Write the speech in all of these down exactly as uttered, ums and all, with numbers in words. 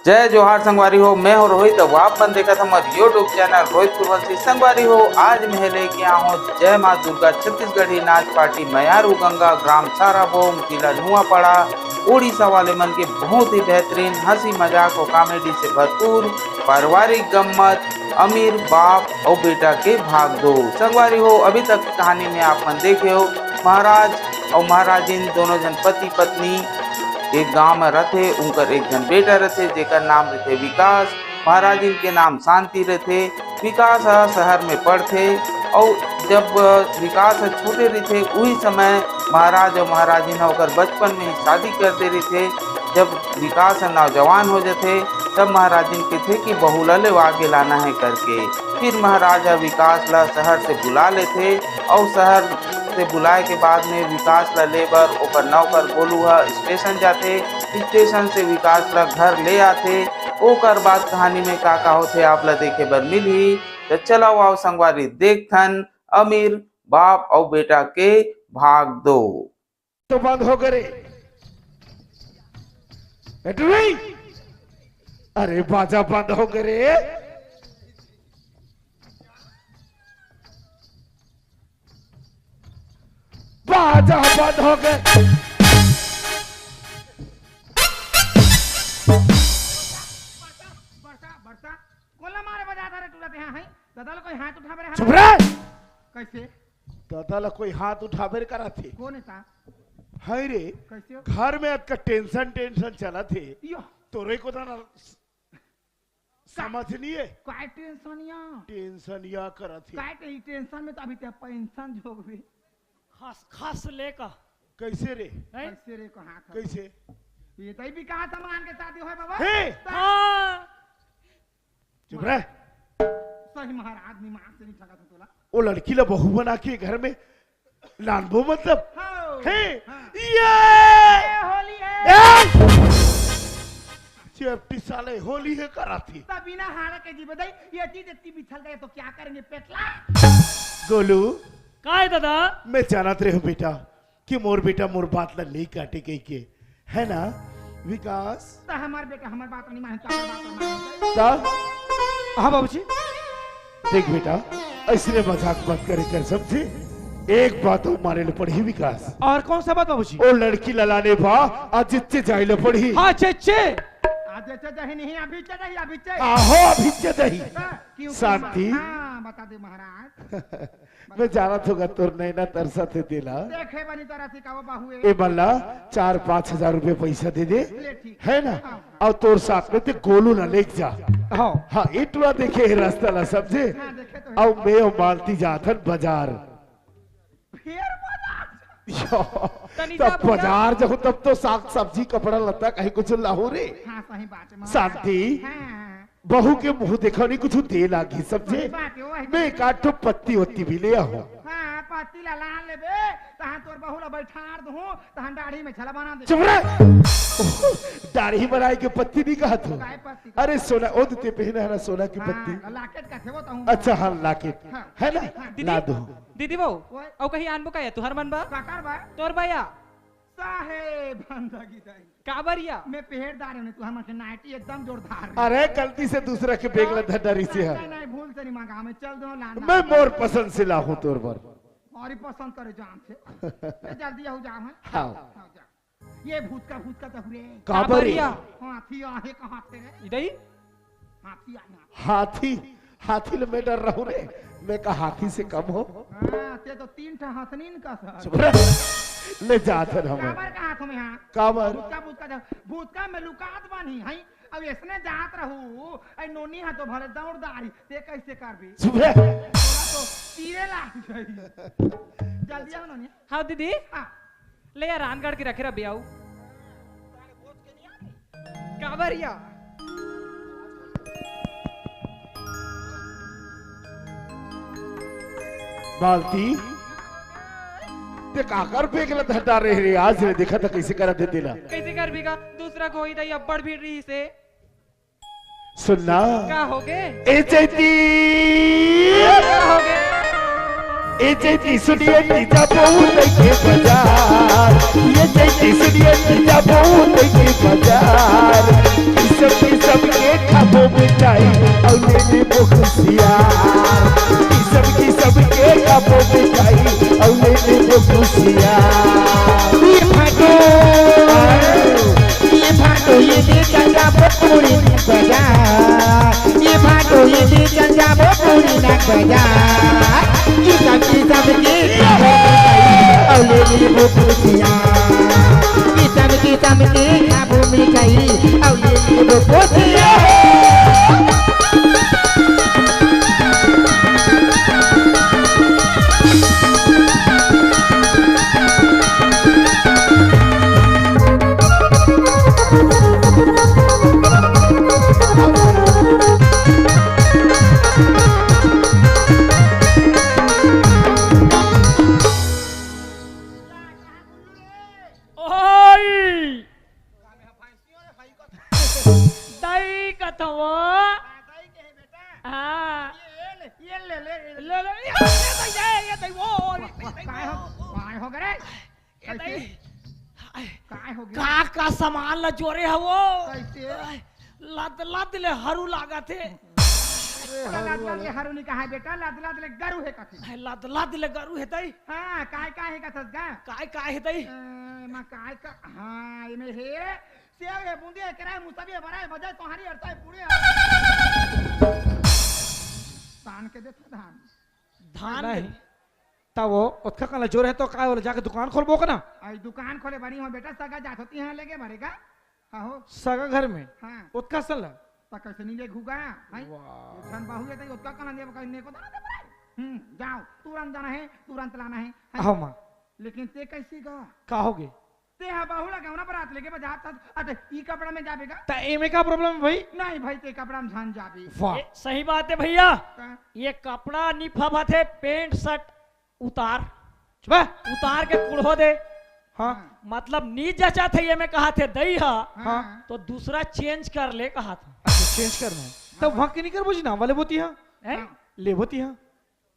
जय जोहार संगवारी हो, मैं हो रोहित। अब आप मन देखत हमर YouTube चैनल रोहित कुरवंशी। संगवारी हो, आज मैं लेके आए हों जय माँ दुर्गा छत्तीसगढ़ी नाच पार्टी मयारू गंगा, ग्राम साराबोम, जिला नुआपड़ा, उड़ीसा वाले मन के बहुत ही बेहतरीन हंसी मजाक और कॉमेडी से भरपूर पारिवारिक गम्मत, अमीर बाप और बेटा के भाग दो। संगवारी हो, अभी तक की कहानी में आप मन देखे हो, महाराज और महाराजिन दोनों जन पति पत्नी एक गांव में रहथे। उनकर एक झन बेटा रहथे, जेकर नाम रहथे विकास। महाराजिन के नाम शांति रहथे। विकास ह शहर में पढ़थे, और जब विकास ह छोटे रहथे, उही समय महाराज और महाराजिन ह ओकर बचपन में ही शादी कर दे रहथे। जब विकास ह नौजवान हो जथे, तब महाराजिन कथे कि बहू ला लेवा के लाना है करके। फिर महाराज ह विकास ला शहर से बुला लेथे, और शहर से बुलाए के बाद में विकास ला ले बर ओकर नौकर गोलू ह स्टेशन जाथे। स्टेशन से विकास ला घर ले आथे। ओकर बाद कहानी में का का होथे, आप ला देखे बर मिलही। त चलव आओ संगवारी, देखथन अमीर बाप अउ बेटा के भाग दो। तो बंद हो गे रे। ए टुरी! अरे बाजा बंद हो गे रे। बाजा बंद हो गे। बरसा, बरसा, कोन ला मारे बजात हस रे टूरा तें हा, हैं? ददा ला कोई हाथ उठाबे रे, चुप रह। कैसे? ददा ला कोई हाथ उठाबे रे करत हे। कोन हे ता? हाय रे, कैसे हो? घर में अतका टेंशन, टेंशन चलत हे। यो। तोरे को तो ना समझ नहीं है। काय टेंशनिया? टेंशनिया करत हे। काय टे-, टेंशन में तो अभी ते पेंशन जोगबे। खस, खस ले का। कैसे रे? हैं? कैसे रे को हाथ है? कैसे? ये तो ही विकास सामान के शादी होय बाबा। हे! हाँ। चुप रह। सही महाराज, निमान से नहीं ठगत हो तोला। वो लड़की ला बहू बना के घर में लानबो मतलब? हाँ। हे! हाँ। ये! ये होली है। ए! चेपटी साले होली हे करत हे। तब बिना हारा के जीवे दई, ये चीज इतनी बिछल गए तो क्या करेंगे पेटला? गोलू। काय दादा? मैं जानत रहे हूँ बेटा, कि मोर बेटा मोर बात ला नइ काटे कहिके, है ना विकास? त हमर बेटा हमर बात नइ माने, त हमर बात नइ माने। त? हाँ बाबूजी। देख बेटा, अइसने मजाक मत करे कर, समझे? एक बात अउ माने ल पड़ही विकास। और कौन सा बात बाबूजी? ओ लड़की ला लाने बा, अजिच्चे जाए ल पड़ही। हाँ, चेच्चे। अजिच्चे जाही नहीं, अभिच्चे जाही, अभिच्चे। आहो, अभिच्चे जाही। हाँ, क्यों, क्यों शांति। हाँ, बता दे महाराज। मैं जानत हों गा तोर नैना तरसत हे तेला। देखे बनी तरस हे का वो बहू ए। ए मन ला चार पाँच हजार रुपये पैसा दे दे, ले ठीक। है ना? हाँ। अउ तोर साथ में ते गोलू ला लेके जा। हाँ। हाँ, ए टुरा देखे हे रास्ता ला समझे? हाँ, देखे तो हे। अउ मैं अउ मालती जाथन बाजार। फिर बाजार? यो, तनी तब जा भैया। बाजार जाहूँ तब तो साग सब्जी कपड़ा लत्ता कहीं कुछ लाहूँ रे। हाँ, सही बात है, महाराज। शांति। हाँ। बहू के मुंह देखा नहीं कुछ दे लागी समझे। सही बात है, वही मैं तो एक आध ठो पत्ती वत्ती भी ले आहूँ। हाँ, पत्ती ला लान लेबे, तहां तोर बहू ला बैठार दूं, तहां दाढ़ी में छला बना दे। चुप रह। दाढ़ी बनाए के पत्ती नहीं कहा तू। काय पत्ती? अरे सोना, ओ दे ते पहने है ना सोना की हाँ, पत्ती। लॉकेट का थे वो तो हूँ। अच्छा हाँ, लॉकेट। हाँ। है ना? हाँ। ला दो। दीदी वो, ओए। अउ कहीं आनबो का या तुहर मन बा? काकर बा? तोर बा या? साहेब, बंदगी दाई। काबर या? मैं पहरेदार हूँ, तू हमर के नाइटी एकदम जोरदार हे। अरे, गलती से दूसरा के बैग ला धर डारिस हे। नहीं, नहीं, भूल से नहीं मंगा, मैं चल दो लान मैं मोर पसंद से लाहूँ तोर बर। और ही पसंद करे जान से। मैं जल्दी आऊ जाम है। हाँ। हाँ, जा। ये भूत का, भूत का तो हुए। काबर या? हाथी आहे कहाँ से रे? इधर ही? हाथी आना। हाथी, हाथी ले मैं डर रहूं रे, मैं का हाथी से कम हो? हाँ, ते तो तीन ठा हथनीन का सर। चुप रह। ले जात हन हम। काबर का हाथ में हाँ? काबर? भूतका, भूतका जा, भूतका में लुकात बानी है। अब इसने जात रहू, ऐ नोनी हा तो भले दौड़ दारी, ते कैसे करबी? चुप रह। तो तीरे लाग जाई। जल्दी आओ नोनी। हाँ दीदी। हाँ। ले यार, रानगढ़ के रखे रह बियाऊ। काबर या? बालती, ते काकर बेग ल धर डारे रे? आज ले देखा था कैसे करा देते ला। कैसे कर भी का? दूसरा कोई तो ये अब्बड़ भीड़ रही से। सुनना। का होगे? ए चैती। का होगे? ए चैती सुनिए तीजा बहुत के बाजार। ए चैती सुनिए तीजा बहुत के बाजार। किसम किसम मिठाई अउ ले लेबो कुसियार। किसम किसम के खाबो मिठाई अउ ले लेबो कुसियार। ये भाटो, ये भाटो, ये दे चल जाबो पूरी बाजार। ये भाटो, ये दे चल जाबो पूरी बाजार। किसम किसम के खाबो मिठाई अउ ले लेबो कुसियार। किसम किसम के खाबो मिठाई अउ ले लेबो कुसियार। ओई! दई कथव। हाँ, दई के हे बेटा। हाँ। ये, ये ले, ये ले, ले, ले। ले, ले, ये, ये दई, ये, ये दई, वो, वो, ये दई, काय हो, वो। काय हो गे रे? ये दई। कैसे? हाय। काय हो गे? का, का सामान ला जोरे हवो? कैसे? हाय। लद लद ले हरू लागत हे। अरे, लद लद ले हरू नहीं कहा बेटा, लद लद ले गरू हे कथे। हाय, लद लद ले गरू हे दई। हाँ, काय काय हे कथस गा? काय काय हे दई? अ, मा काय का, हाँ, एमे हे, सेव हे, बूंदी हे, केरा हे, मुसबी हे, बरा हे, भजा हे, सोहारी, अरसा हे, पूड़ी हे। तान के देथे धान। धान नहीं। के तब वो ओतका कन ला जोरे हे तो काय होले, जाके दुकान खोलबो का ना? आई दुकान खोले बनी हो बेटा, सगा जात होती हैं लेगे मरेगा। हाँ हो। सगा घर में? हाँ। ओतका सन ला? त कैसे नहीं ले घूगा? हैं? वाह। एक ठन बहू ये तो ओतका कन ले बका ने को दाना दे बराई। हम्म, जाओ, तुरंत जाना है, तुरंत लाना है। हैं? आओ माँ। लेकिन ते कैसे गा? का हो गे? ते हा बहू ला गौना बरात लेके बजात था, अते ई कपड़ा में जाबे गा? त एमे का problem है भाई? नहीं भाई, ते कपड़ा में झान जाबे। वाह। ए, सही बात है भैया। का? ये कपड़ा नी फबत हे, pant shirt उतार। बे। उतार के कुड़हो दे। हाँ। मतलब नी जचा थे, ये मैं कहा थे दई हा। हाँ। तो दूसरा change कर ले कहा था। अच्छा, change करना है। तब हाँ। वहाँ के नहीं कर बुझी ना, वाले बोती हाँ। हैं? हाँ। ले बोती हाँ।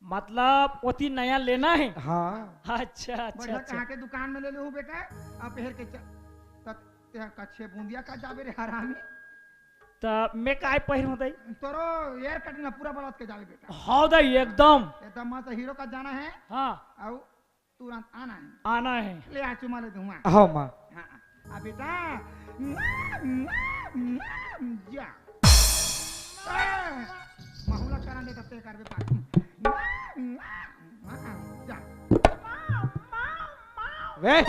मतलब ओती नया लेना है? हाँ। अच्छा, अच्छा, बढ़िया अच्छा। कहाँ के दुकान में ले लूँ बेटा, अब पहर के चल। तब ते कच्छे बूंदिया का जाबे रे हरामी। त मैं काय पहिरूं दई? तोरो hair cutting ला पूरा बलत के जाबे बेटा। हाँ दई, एकदम। एकदम मस्त हीरो का जाना है। हाँ। अउ तुरंत आना है। आना है। ले आ चुमा ले धुआं। हाँ माँ। हाँ। अब बेटा, जा। ए, महुला करन दे तब ते करबे पाछू। जा। वे।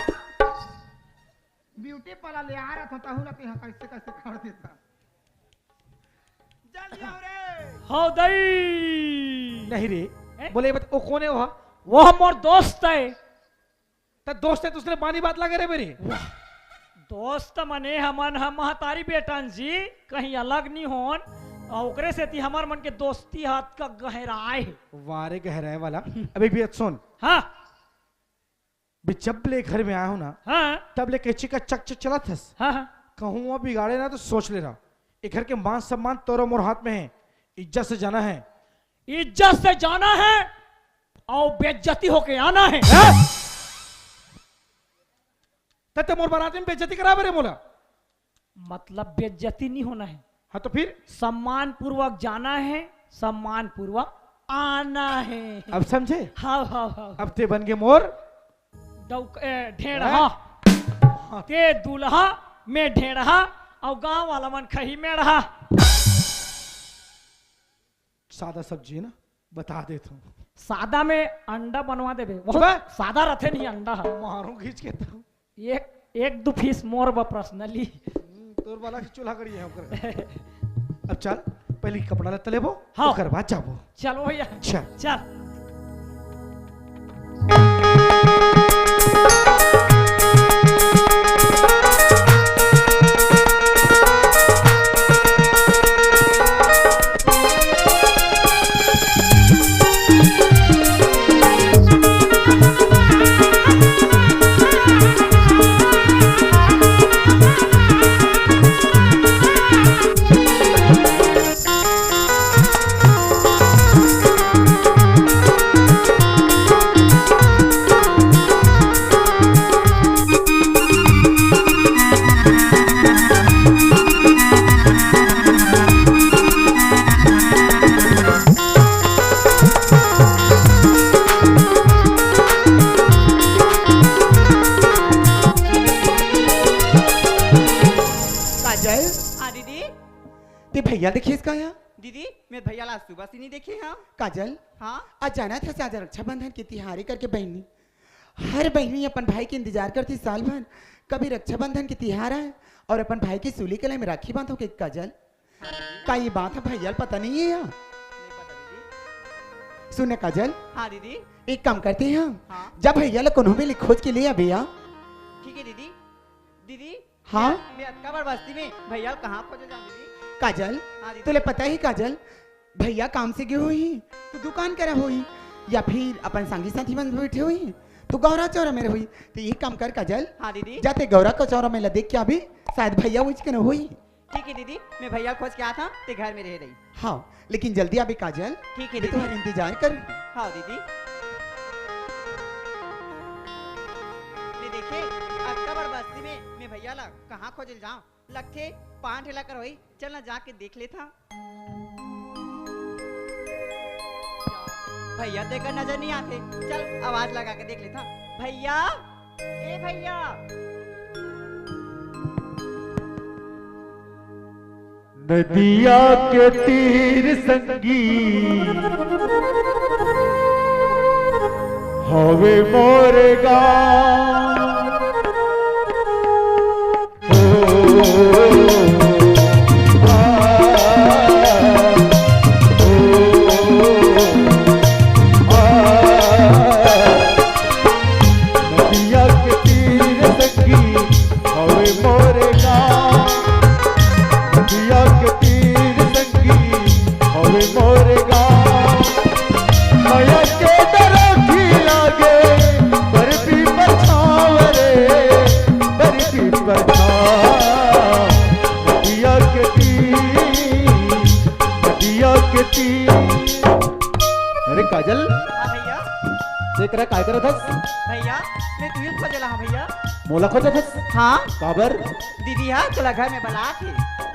Beauty parlour ले आ रहा था, तहु ला तेहा कैसे कैसे कर देता। जल्दी आओ रे। हाँ दई। नहीं रे। हैं? बोले बत-, वो कौन है वह? वो मोर दोस्त है। त दोस्त है, दूसरे बानी बात लगे रे मेरे। वाह। दोस्त मने हमन ह महतारी बेटन जी, कहीं अलग नहीं होन। अउ ओकरे सेती हमर मन के दोस्ती हाथ का गहराए हे। वाह रे गहराए वाला। अबे भी सुन। हाँ। बे जब ले घर में आया हूँ ना, हाँ। तब ले कैची का चक चक चलत हस। हाँ, हाँ। कहूँ वो बिगाड़े ना तो सोच ले रहा। ए घर के मान सम्मान तोरो मोर हाथ में है। इज्जत से जाना है। इज्जत से जाना है अउ बेइज्जती होके आना है। हैं? त ते मोर बारात में बेइज्जती कराबे रे मोला। मतलब बेइज्जती नहीं होना है। हाँ तो फिर? सम्मान पूर्वक जाना है, सम्मान पूर्वक आना है। अब समझे? हाँ, हाँ, हाँ। अब ते बन गे मोर डौक-, ए, ढेड़हा। हाँ। ते दूल्हा, मैं ढेड़हा, अउ गांव वाला मन खही मेड़हा। सादा सब्जी है ना, बता देता हूँ। सादा में अंडा बनवा देबे। बहुत चुप है। सादा रथे नहीं अंडा है। मारूं खींच के तो। एक, एक दो piece मोर बा personally। हम्म, तोर वाला के चूल्हा गड़ी है ओकर। अब चल, पहले कपड़ा लत्ता लेबो, हाँ। ओकर बाद जाबो। चलो भैया। चल। चल। दीदी। ते भैया देखे इसका यहाँ? दीदी, मैं भैया ला सुबह से नहीं देखे हँव। काजल, हाँ? आज जानत हस, आज रक्षाबंधन के तिहार हे करके बहिनी, हर बहिनी अपन भाई के इंतजार करथे साल भर, कभी रक्षाबंधन के तिहार आए अउ अपन भाई के सूली कलाई में राखी बांधो के। काजल, का ये बात ह भैया ल पता नहीं हे या? नहीं पता दीदी। सुन ना काजल, हाँ दीदी। एक काम करते हैं, हाँ। जा भैया ला कोनो मेर ले खोज के ले आबे या। ठीक हे दीदी। दीदी, हाँ? मैं, मैं अतका बड़ बस्ती में भैया ल कहाँ खोजे जाँव दीदी? काजल, हाँ दीदी। तोला पता हे काजल, भैया काम से गे होही, तो दुकान करा होही, या फिर अपन संगी साथी मन बइठे होही, तो गौरा चौरा में रहोही। तो एक काम कर काजल, हाँ दीदी। जा ते गौरा चौरा में ला देख के आबे, शायद भैया उहिच कने होही। ठीक हे दीदी, मैं भैया ल खोज के आत हँव, ते घर में रहे रही। हाँ, लेकिन जल्दी आबे काजल। ठीक हे मैं दीदी। तुम्हार इंतजार कर। हाँ दीदी। ले देखे, अतका बड़ बस्ती में मैं भैया ला कहाँ खोजे ल जाँव? लगथे पान ठेला कर होही, चल ना जाके देख लेथँव। भैया तेकर नजर नहीं आथे, चल आवाज लगा के देख लेथँव। भैया, ए भैया। नदिया के तीर संगी हवे मोर गाँव। ओ, आ, ओ, आ, नदिया के तीर संगी हवे मोर गाँव। नदिया के तीर संगी हवे मोर गाँव। मया के डर भी लागे, बरफी परछाँव रे, बरफी परछाँव। नदिया के तीर, नदिया के तीर। अरे काजल, हाँ भैया। तेकरा काय करत हस? भैया, मैं तुही ल खोजे ल आए हँव भैया। मोला खोजत हस? हाँ। काबर? दीदी हा तोला घर में बलात हे।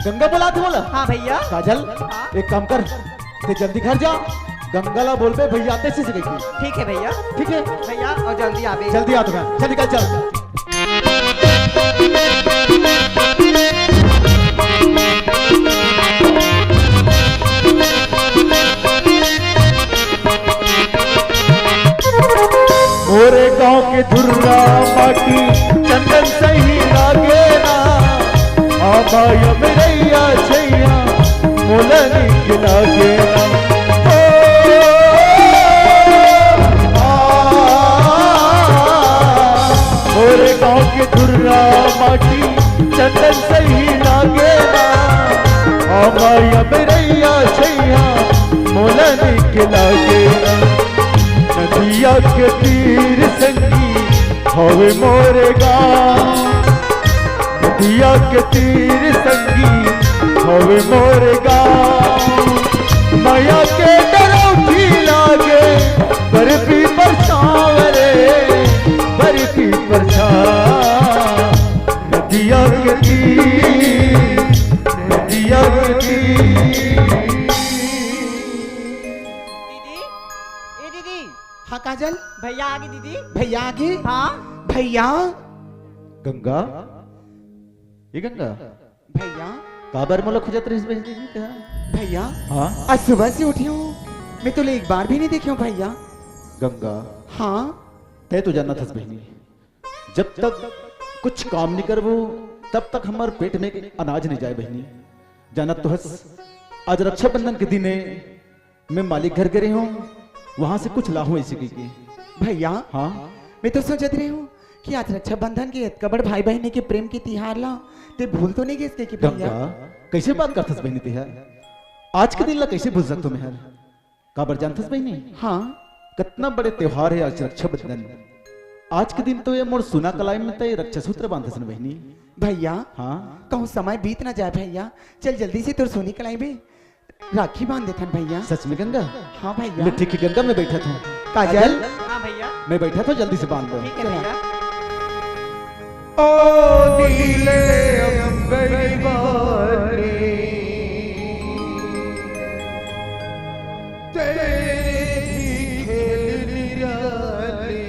गंगा बलात हे मोला? हाँ भैया। काजल, हाँ। एक काम कर, ते जल्दी घर जा, गंगा ला बोलबे भैया आथे से कहिके। ठीक हे भैया। ठीक हे? भैया, अउ जल्दी आबे। जल्दी आ तो मैं, चल निकल चल। मोरे गाँव के धुर्रा माटी चंदन सही लागे ना, आमा अमरैया छैया मोला नीक लागे ना। ओ, आ, मोरे गाँव के धुर्रा माटी चंदन सही लागे ना, आमा अमरैया छैया मोला नीक लागे ना। नदिया के तीर संगी हवे मोरे गाँव। नदिया के तीर संगी हवे मोरे गाँव। मया के डरौठी लागे, बरफी परछाँव रे, बरफी परछाँव। नदिया के तीर, नदिया के तीर। दीदी, ए दीदी। हाँ काजल। भैया आगे दीदी। भैया आगे। हाँ। भैया। गंगा, ए गंगा। भैया। काबर मोला खोजत रहिस बहिनी जी का? भैया। हाँ। आज सुबह से उठी हूँ, मैं तोला एक बार भी नहीं देखी हूँ भैया। गंगा। हाँ। तैं तो जानत हस बहिनी, जब तक कुछ काम नहीं करबो, तब तक हमर पेट में अनाज नहीं जाए बहिनी। जानत तो हस, आज रक्षाबंधन के दिन हे, मैं मालिक घर गे रहे हूँ, वहाँ से कुछ लाहूँ ऐसे कहिके। भैया, हाँ? मैं तो सोचत रहे हूँ कि आज रक्षाबंधन के अतका बड़ भाई बहिनी के प्रेम के तिहार ला, तैं भूल तो नहीं गेस कहिके भैया। गंगा, कैसे बात करथस बहिनी तेहा? आज के दिन ला कैसे भूल सकथों मैं हर? काबर जानथस बहिनी? हाँ। कतना बड़े त्योहार हे आज रक्षाबंधन। आज के दिन तो ये मोर सुना कलाई में तैं रक्षा सूत्र बांधस न बहिनी। भैया, हाँ? कहूँ समय बीत ना जाए भैया, चल जल्दी से तोर सुनी कलाई में राखी बांध देथन भैया। सच में गंगा? हाँ भैया। ले ठीक हे गंगा, मैं बैठत हूँ। काजल? हाँ भैया। मैं बैठत हूँ, जल्दी से बांध दो। ठीक हे भैया। ओ नीले अंबर वाले, तेरे भी खेल निराले,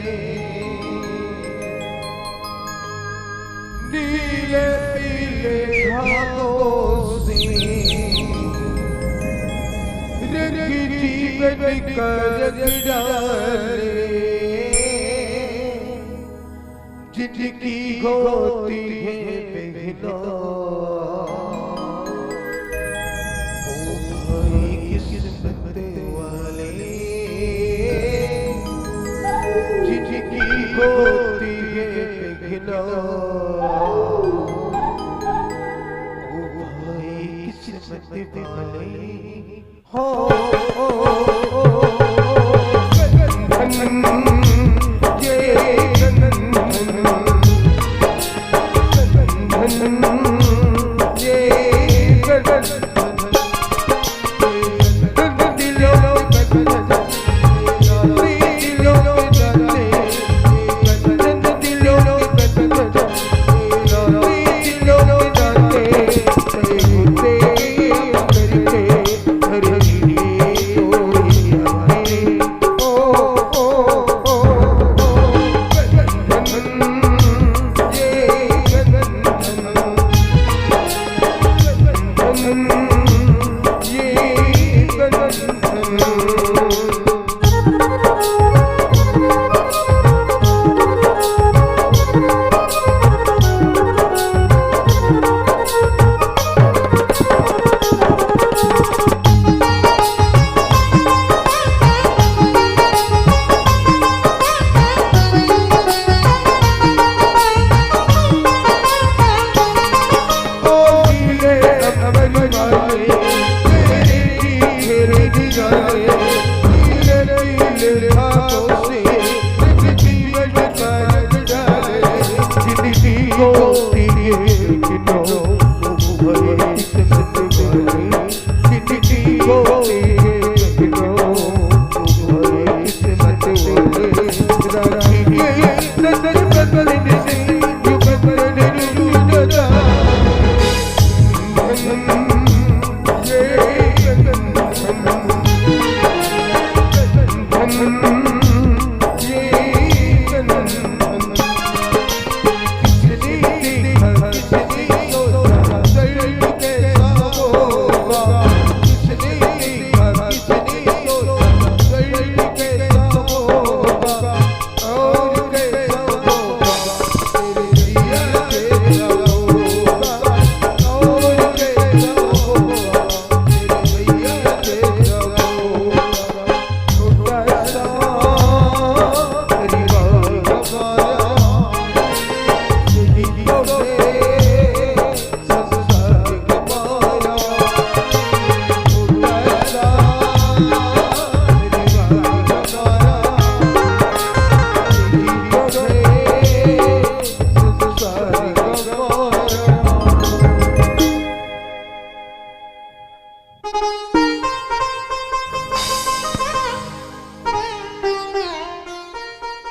नीले पीले धागों से करज डाले, जिनकी होती है मेहनत, ओ भाई किस्मत वाले, जिनकी होती है मेहनत, ओ भाई किस्मत वाले।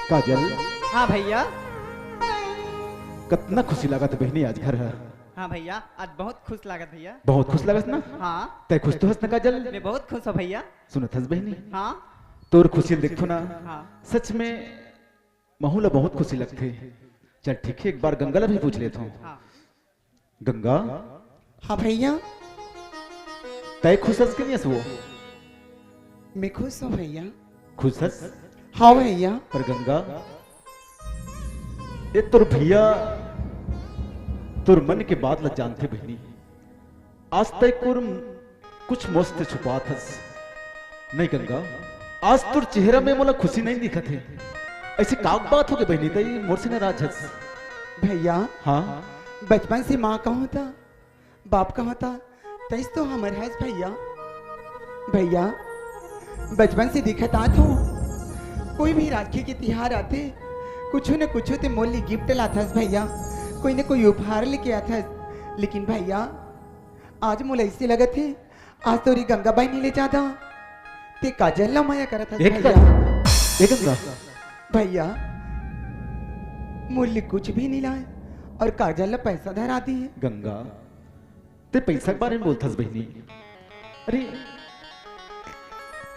काजल, हाँ भैया। कतना खुशी लागत बहिनी आज घर ह। हाँ भैया, आज बहुत खुश लागत भैया। बहुत खुश लागत ना? हाँ। तै खुश तो हस ना काजल? मैं बहुत खुश हूँ भैया। सुनत हस बहिनी? हाँ। तोर खुशी ल देखथो ना, हाँ। सच में महू ला बहुत खुशी लगथे। चल ठीक है, एक बार गंगा ला भी पूछ लेथो। हाँ। गंगा। हाँ भैया। तै खुश हस कि नहीं हस वो? मैं खुश हूँ भैया। खुश हस? हाँ भैया। पर गंगा, ये तोर भैया तोर मन के बात ला जानथे बहिनी। आज तक कुछ मोर से छुपात हस। नहीं गंगा, आज तोर चेहरा में मोला खुशी नहीं दिखत हे। ऐसे का बात होगे बहिनी, तै मोर से नाराज हस? भैया, हाँ? बचपन से माँ कहूँ त, बाप कहूँ त, तैस तो हमर हस भैया। भैया, बचपन से दिखत आत हूँ, कोई भी राखी के तिहार आथे, कुछु न कुछु ते मोर लिए गिफ्ट लाथस भैया, कोई न कोई उपहार लेके आथस। लेकिन भैया, आज मोला ऐसे लगत हे, आज तोरी गंगा बहिनी ले जादा, ते काजल ला मया करत हस एक भैया। ए गंगा। भैया, मोर लिए कुछ भी नहीं लाए और काजल ला पैसा धरा दिए। गंगा, ते पैसा के बारे में बोलथस बहिनी? अरे,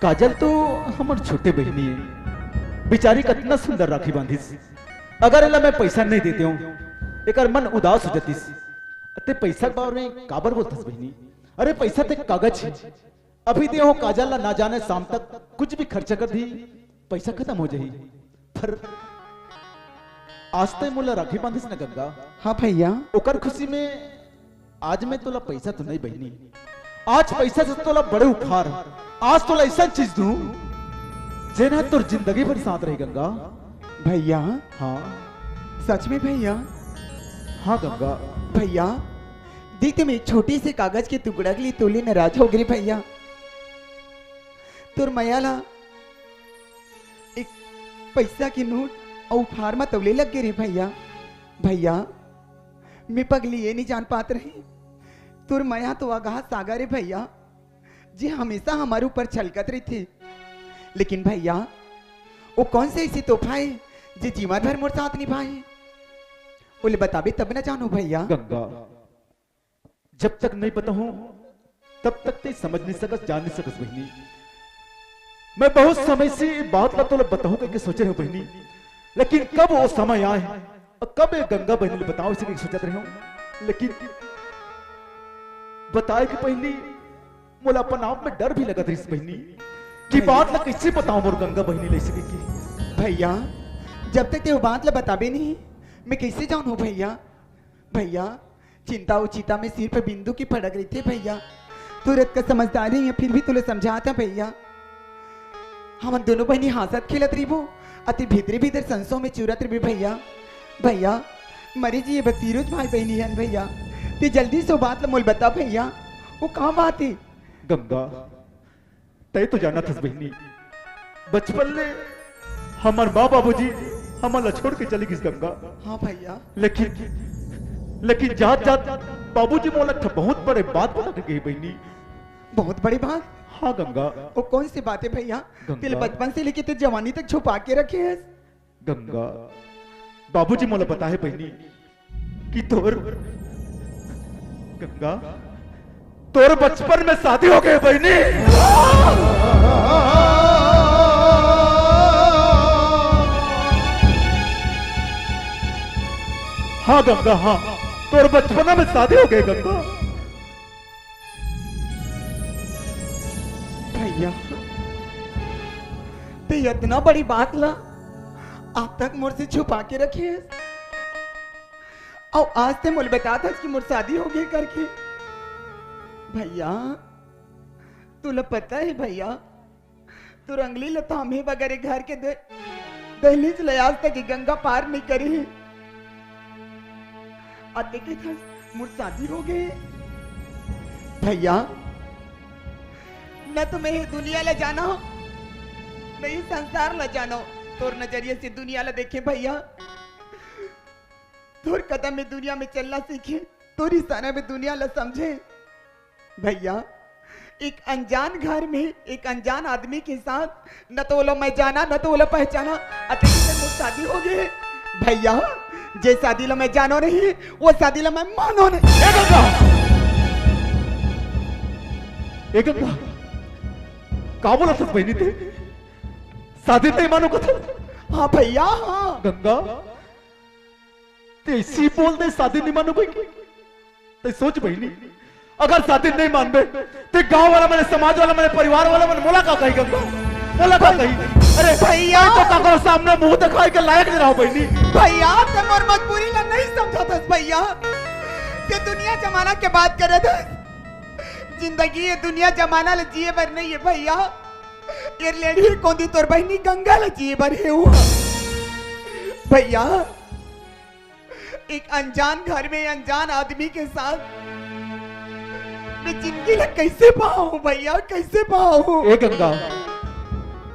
काजल तो हमर छोटे बहिनी हे, बेचारी कतना सुंदर राखी बांधिस। अगर एला मैं पैसा नहीं देते हूँ, एकर मन उदास हो जातिस। ते पैसा के बारे में काबर बोलथस बहिनी? अरे, पैसा ते कागज हे, अभी दे हो काजल ला, ना जाने शाम तक कुछ भी खर्चा कर दी, पैसा खतम हो जाही। पर आज तैं मोला राखी बांधिस न गंगा। हाँ भैया। ओकर खुशी में आज मैं तोला पैसा तो नहीं बहिनी, आज पैसा से तोला बड़े उपहार, आज तोला ऐसा चीज दूं जेन ह तोर जिंदगी भर साथ रही गंगा। भैया। हाँ। सच में भैया? हाँ गंगा। भैया, देख, मैं एक छोटे से कागज के टुकड़ा के लिए तोले नाराज हो गए भैया। तोर मया ला एक पैसा के नोट अउ उपहार म तौले लग गे रे भैया। भैया, मैं पगली ये नहीं जान पात रही, तोर मया तो अगाध सागर हे भैया, जे हमेशा हमारे ऊपर छलकत रहिथे। लेकिन भैया, वो कौन से ऐसी तोहफा हे जे जीवन भर मोर साथ निभाए? बोले बताबे तब न जानू भैया। गंगा, जब तक नहीं बताहूं, तब तक तैं समझ नहीं सकस, जान नहीं सकस बहिनी। मैं बहुत समय से ये बात ला तोला बताहूं कहिके सोचे रहे हूं बहिनी, लेकिन कब वो समय आए अउ कब ये गंगा बहिनी ला बताओं इसे कहिके सोचत रहे हूं। लेकिन बताए के पहिली मोला अपन आप में डर भी लगत रहिस बहिनी कि भैया। बात ला कैसे बताओं मोर गंगा बहिनी ला इसे कहिके। भैया, जब तक तैं वो बात ला बताबे नहीं, मैं कैसे जानू भैया? भैया, चिंता अउ चिता में सिर पे बिंदु के फड़क रहिथे भैया। तोर अतका समझदारी हे, फिर भी तोला समझात हंव भैया। हमन दोनों बहिनी हांसत खेलत रहिबो, अउ तैं भीतरे भीतर संसो में चुरत रहिबे भैया। भैया, मरे जिए बर तीनों भाई बहिनी हन भैया। तैं जल्दी से वो बात ला मोला बता भैया, वो का बात हे? गंगा, तैं तो जानत हस बहिनी, बचपन ले हमर माँ बाबूजी हमन ला छोड़ के चली गिस गंगा। हाँ भैया। लेकिन, लेकिन जात जात बाबूजी मोला एक ठो बहुत बड़े बात बता के गे बहिनी। बहुत बड़ी बात? हाँ गंगा। वो कौन सी बात हे भैया? गंगा। तैं ला बचपन से लेके तैं जवानी तक छुपा के रखे हस। गंगा, बाबूजी मोला बताए बहिनी कि तोर, गंगा, तोर बचपन में शादी हो गे बहिनी। हाँ गंगा, हाँ, तोर बचपना में शादी हो गे गंगा। भैया, तैं अतना बड़ी बात ला अब तक मोर से छुपा के रखे हस, अउ आज तैं मोला बतात हस कि मोर शादी हो गे करके। भैया, तोला पता हे भैया, तोर अंगली ला थामे बगैर ए घर के दे-, दहलीज ले आज तक ए गंगा पार नहीं करी। अते के थस मोर शादी हो गे। भैया, न तो मैं ये दुनिया ला जाना हो, न ये संसार ला जानो। तोर नजरिए से दुनिया ला देखे भैया, तोर कदम में दुनिया में चलना सीखे, तोर इशारा में दुनिया ला समझे। भैया, एक अनजान घर में एक अनजान आदमी के साथ न तो ओला मैं जाना, न तो ओला पहचाना। अते के मोर शादी हो गे। भैया, जे शादी ला मैं जानो नहीं, वो शादी ला मैं मानो नहीं। ए गंगा! ए गंगा! का बोलत हस बहिनी तैं? शादी नहीं मानो कथस? हाँ भैया, हाँ। गंगा, तैं ऐसी बोल दे शादी नहीं मानो कहिके। तैं सोच बहिनी, अगर शादी नहीं मानबे, तैं गांव वाला मन, समाज वाला मन, परिवार वाला मन मोला का कही गंगा? मोला का कही? अरे भैया! तैं तो काकरो सामने मुंह दिखाए के लायक नहीं रहो बहिनी। भैया, तैं मोर मजबूरी ला नहीं समझत हस भैया। तैं दुनिया जमाना के बात करत हस। जिंदगी ये दुनिया जमाना ला जिए बर नहीं हे भैया। ये लेड़ी कोंदी तोर बहिनी गंगा ला जिए बर हे वो। भैया, एक अनजान घर में अनजान आदमी के साथ मैं जिंदगी ला कैसे पाऊं भैया, कैसे पाऊं? ए गंगा,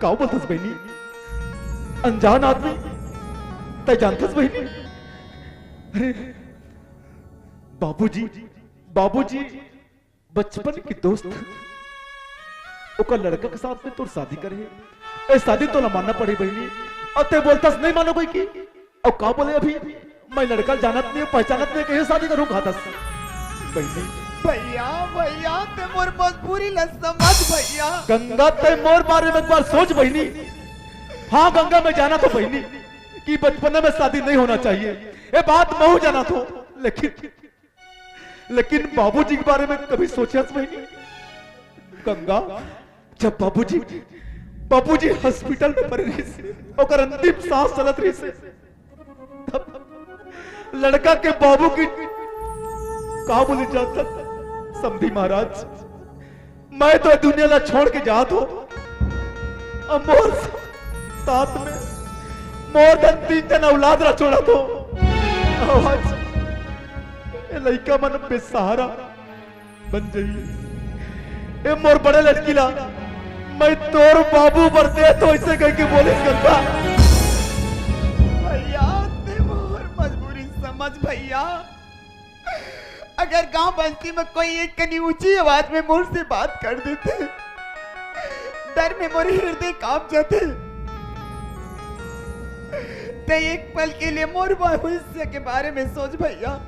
का बोलत हस बहिनी? अनजान आदमी? तैं जानत हस बहिनी? अरे, बाबूजी, बाबूजी, बचपन के दोस्त, ओकर लड़का के साथ में तोर शादी करे हे। ए शादी तोला मानना पड़ही बहिनी। अउ तैं बोलत हस नहीं मानो कहिके। अउ का बोले अभी? मैं लड़का जानत नहीं, पहचानत नहीं, कइसे शादी करूं कहत हस बहिनी। भैया, भैया, तैं मोर मजबूरी ला समझ भैया। गंगा, तैं मोर बारे में एक बार सोच बहिनी। हाँ गंगा, मैं जानत हंव बहिनी कि बचपना में शादी नहीं होना चाहिए, ये बात महूं जानत हंव, लेकिन लेकिन बाबूजी के बारे में कभी सोचे हस बहिनी? गंगा, जब बाबूजी, बाबूजी हॉस्पिटल में पड़े रहिस, ओकर अंतिम सांस चलत रहिस, तब लड़का के बाबू की का बोले जात हे, समधी महाराज, मैं तो दुनिया ला छोड़ के जात हों, अब मोर साथ में मोर धन तीन झन औलाद ला छोड़त हों। अउ आज ए लइका मन बेसहारा बन जाही। ए मोर बड़े लड़की ला मैं तोर बाबू बर देत हों, अइसे कहिके बोलिस गंगा। भैया, तैं मोर मजबूरी समझ भैया। अगर गांव बस्ती में कोई एक कनी ऊंची आवाज में मोर से बात कर देथे, डर में मोर हृदय कांप जाथे। तैं एक पल के लिए मोर भविष्य के बारे में सोच भैया।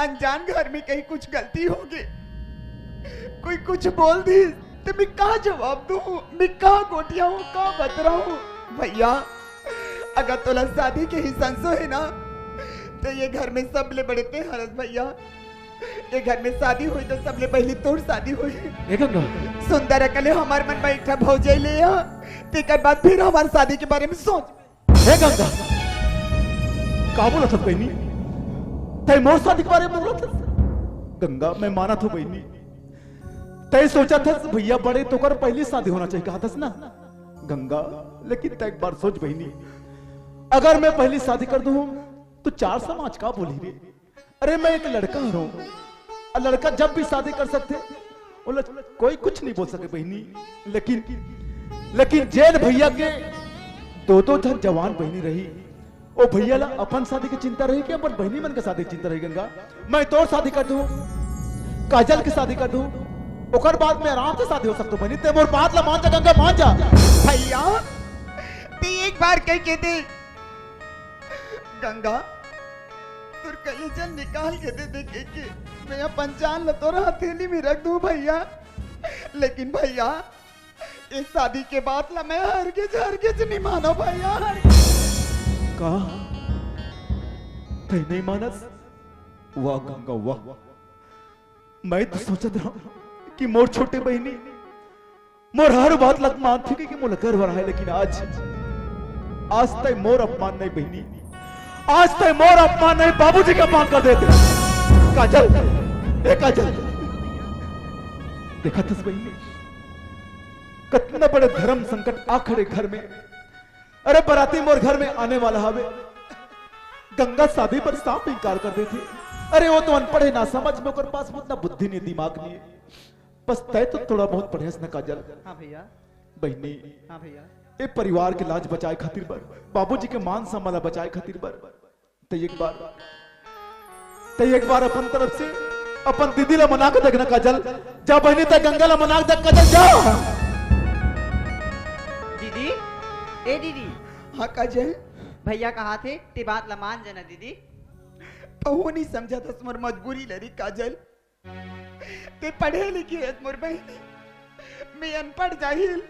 अनजान घर में कहीं कुछ गलती होगे, कोई कुछ बोल दिस, त मैं का जवाब दूं? मैं का गोठियाहूं, का बतराहूं? भैया, अगर तोला शादी के ही संसो हे ना, त ए घर में सबले बड़े तैं हरस भैया। ए घर में शादी होही त सबले पहिली तोर शादी होही। ए गंगा। सुंदर अकले हमर मन बैठा भौजाई ले आ, तेकर बाद फिर हमर शादी के बारे में सोच। हे गंगा, का बोलत हस बहिनी? तैं मोर शादी के बारे में बोलत हस? गंगा, मैं मानत हों बहिनी, तैं सोचत हस भैया बड़े, तोकर पहिली शादी होना चाहिए कहत हस ना गंगा। लेकिन तैं एक बार सोच बहिनी, अगर मैं पहिली शादी कर दूं त चार समाज का बोलही रे? अरे, मैं एक लड़का हरों, अउ लड़का जब भी शादी कर सकथे, ओला कोई कुछ नहीं बोल सके बहिनी। लेकिन, लेकिन जेन भैया के दो दो झन जवान बहिनी रही, ओ भैया ला अपन शादी के चिंता रही कि अपन बहिनी मन के शादी के चिंता रही? गंगा, मैं तोर शादी कर दूं, काजल के शादी कर दूं, ओकर बाद में आराम से शादी हो सकथे बहिनी। तैं मोर बात ला मान जा गंगा, मान जा। भैया, तैं एक बार कहिके देख गंगा, तोर कलेजा निकाल के दे दे के, के मैं अपन जान ला तोर हथेली में रख दूं भैया। लेकिन भैया, ए शादी के बात ला मैं हरगिज, हरगिज नहीं मानों भैया, हरगिज। का? तैं नहीं मानस? वाह गंगा, वाह। मैं तो सोचत रहों कि मोर छोटे बहिनी मोर हर बात ला मानथे कि मोला गर्व रहे, लेकिन आज, आज तैं मोर अपमान नहीं बहिनी, आज तैं मोर अपमान नहीं, बाबूजी के अपमान कर देत हस। काजल, ए काजल, देखत हस बहिनी, कतना बड़े धर्म संकट आ खड़े घर में। अरे बराती मोर घर में आने वाला हवे, गंगा शादी बर साफ इंकार कर देथे। अरे वो तो अनपढ़ हे, ना समझ में, ओकर पास उतना बुद्धि नहीं, दिमाग नहीं हे। बस तैं तो थोड़ा बहुत पढ़े हस ना काजल। हाँ भैया। बहिनी, हाँ भैया। ए परिवार के लाज बचाए खातिर बर, बाबूजी के मान सम्मान ला बचाए खातिर बर, तैं एक बार, तैं एक बार अपन तरफ से अपन दीदी ला मना के देखना काजल। जा बहिनी, तैं गंगा ला मना के देख काजल, जा। दीदी, ए दीदी। हाँ काजल। भैया कहाथे, तैं बात ला मान जाना दीदी। तहूँ नहीं समझत हस मोर मजबूरी ला रे काजल। तैं पढ़े लिखे हस मोर बहिनी, मैं अनपढ़ जाहिल।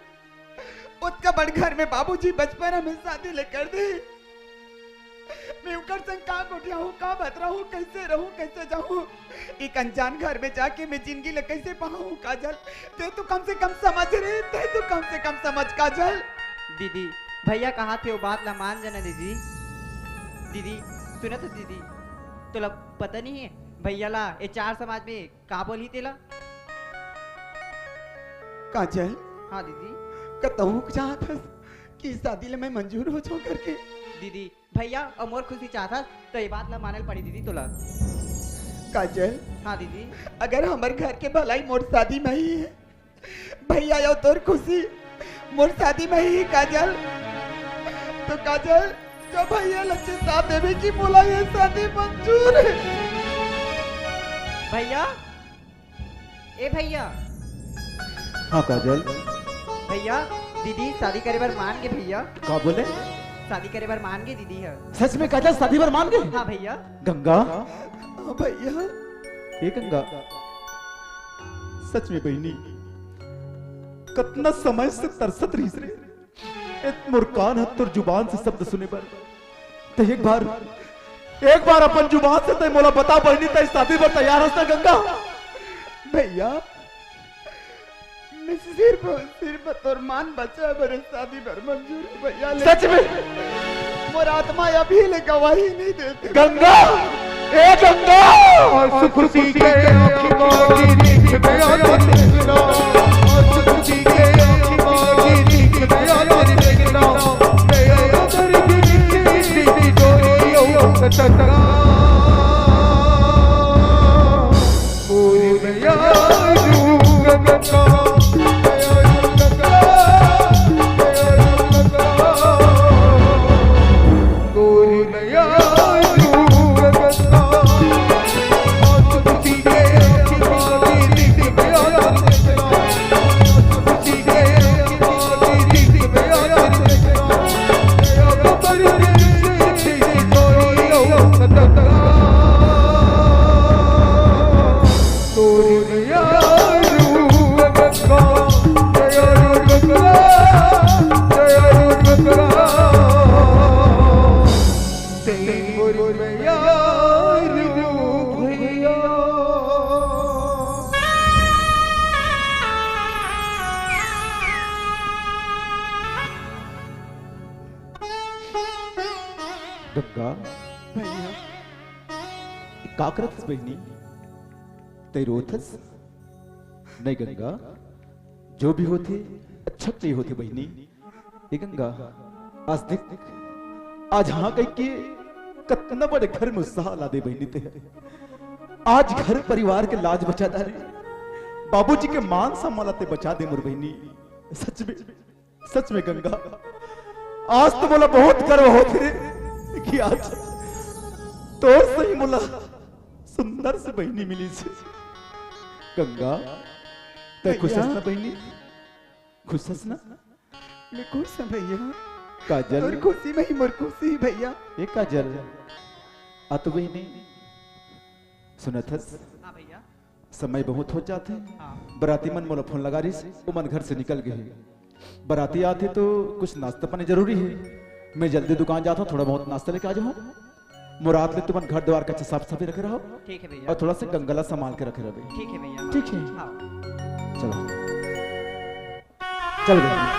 ओतका बड़ घर में बाबूजी बचपन में शादी ले कर दे। मैं ओकर संग का गोठियाहूँ, का बतराहूँ, कइसे रहूँ, कइसे जाहूँ? एक अनजान घर में जाके मैं जिंदगी ला कइसे पहाहूँ काजल? तैं तो कम से कम समझ रे, तैं तो कम से कम समझ काजल। दीदी, भैया कहाथे ओ बात ला मान जाना दीदी। दीदी, सुनत हस दीदी, तोला पता नहीं हे भैया ला ए चार समाज में का बोलही तेला? काजल? हाँ दीदी। का तहूँ चाहत हस कि शादी ला मैं मंजूर हो जाऊँ करके? दीदी, भैया अउ मोर खुशी चाहत हस, त ए बात ला माने ल पड़ी दीदी तोला। काजल? हाँ दीदी। अगर हमर घर के भलाई मोर शादी में ही हे, भैया अउ तोर खुशी मोर शादी में ही हे काजल, त काजल, त भैया ला चेता देबे कि मोला ए शादी मंजूर हे। भैया, ए भैया। हाँ काजल। भैया, दीदी शादी करे बर मान गे भैया। का बोले? शादी करे बर मान गे दीदी ह। सच में काजल शादी बर मान गे? हाँ भैया। गंगा। हाँ भैया। ए गंगा, सच में बहिनी, कतना समय से तरसत रहिस रे। ए मोर कान ह तोर जुबान से शब्द सुने बर। त एक बार, एक बार अपन जुबान से तैं मोला बता बहिनी, तैं शादी बर तैयार हस ना गंगा? भैया, सिर्फ, सिर्फ तोर मान बचा बर शादी बर मंजूर हे भैया, ले सच में? मोर आत्मा अभी ले गवाही नहीं देते। गंगा, ए गंगा। गंगा, भैया। का करत हस बहिनी? तैं रोत हस? नहीं गंगा, जो भी होथे, अच्छा नहीं होथे बहिनी। ए गंगा, आज देख, आज हाँ कहिके कतना बड़े घर में उत्साह ला दे बहिनी तैं। आज घर परिवार के लाज बचा डारे, बाबूजी के मान सम्मान ला तैं बचा दे मोर बहिनी। सच में, सच में गंगा, आज तो मोला बहुत गर्व होत रे कि आज तोर सही मोला सुंदर से बहिनी मिलिस। गंगा, तैं खुश हस ना बहिनी? खुश हस ना? मैं खुश हूँ भैया। काजल। तोर खुशी में ही मोर खुशी हे भैया। ए काजल, आ तो बहिनी, सुनत हस? हाँ भैया। समय बहुत हो जात हे। हाँ। बराती मन मोला फोन लगा रहिस, ओमन घर से निकल गे हे। बराती आथे तो कुछ नाश्ता पानी जरूरी हे। मैं जल्दी दुकान जात हूँ, थोड़ा बहुत नाश्ता लेके आ जाहूँ। मुराद ले तुमन घर द्वार का अच्छा साफ सफाई रखे रहो। ठीक है भैया। और थोड़ा सा गंगा ला संभाल के रखे रहो। ठीक है भैया। ठीक है। हाँ। चलो। चल गए।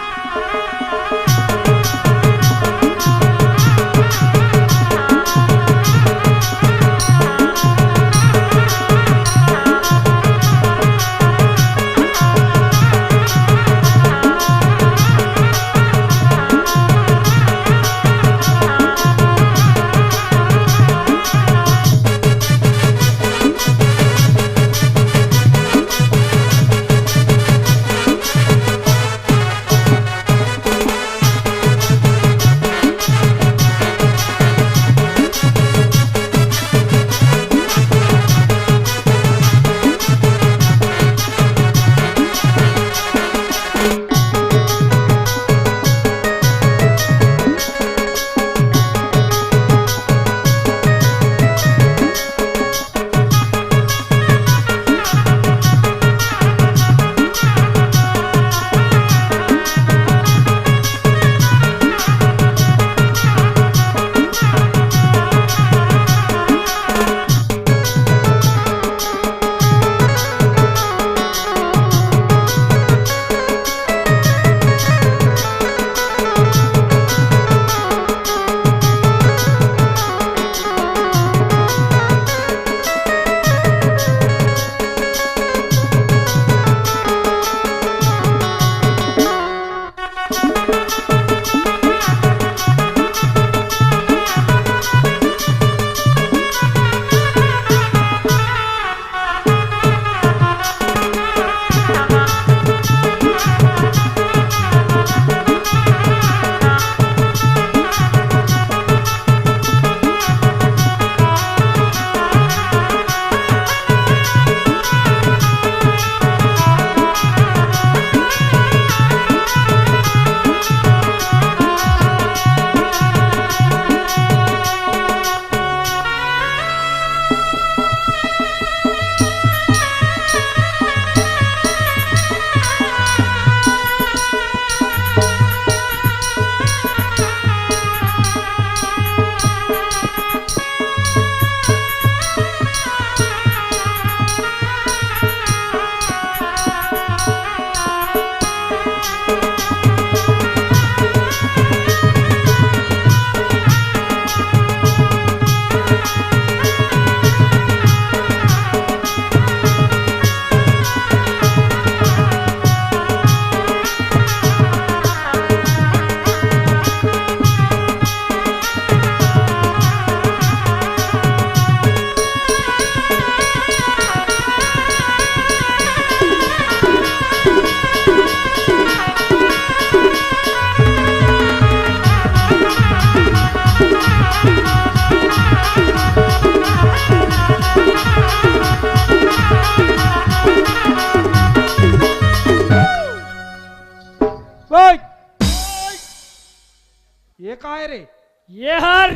काय रे? ये हर,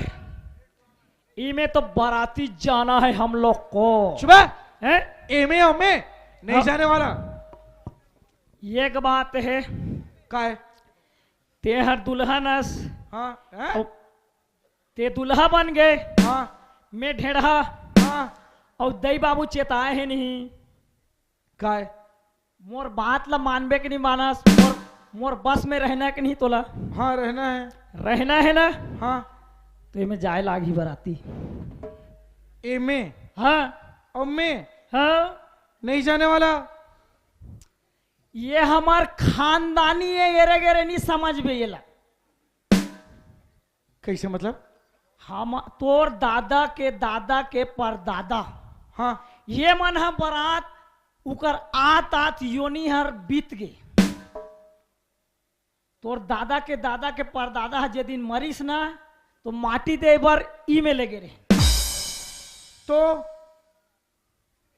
इमे तो बाराती जाना है हम लोग को। चुप है। हैं? एमे ओमे नहीं हाँ। जाने वाला। एक बात है। काय? ते हर दुल्हन अस। हाँ, हैं? अउ ते दूल्हा बन गए। हाँ। मैं ढेढ़ा। हाँ। अउ दई बाबू चेताए हे नहीं। काय? मोर बात ला मानबे कि नहीं मानस? मोर, मोर बस में रहना है कि नहीं तोला? हाँ, रहना है। रहना है ना? हाँ। तो एमे जाए लागही बराती। एमे? हाँ। अउ मैं? हाँ। नहीं जाने वाला। ये हमार खानदानी है, एरे गेरे नहीं समझबे एला। कैसे मतलब? हम, तोर दादा के दादा के परदादा। हाँ। ये मन ह बरात, उकर आत आत योनी हर बीत गे। तोर दादा के दादा के परदादा ह जे दिन मरिस ना, तो माटी दे बर ई में लेगे रहे। तो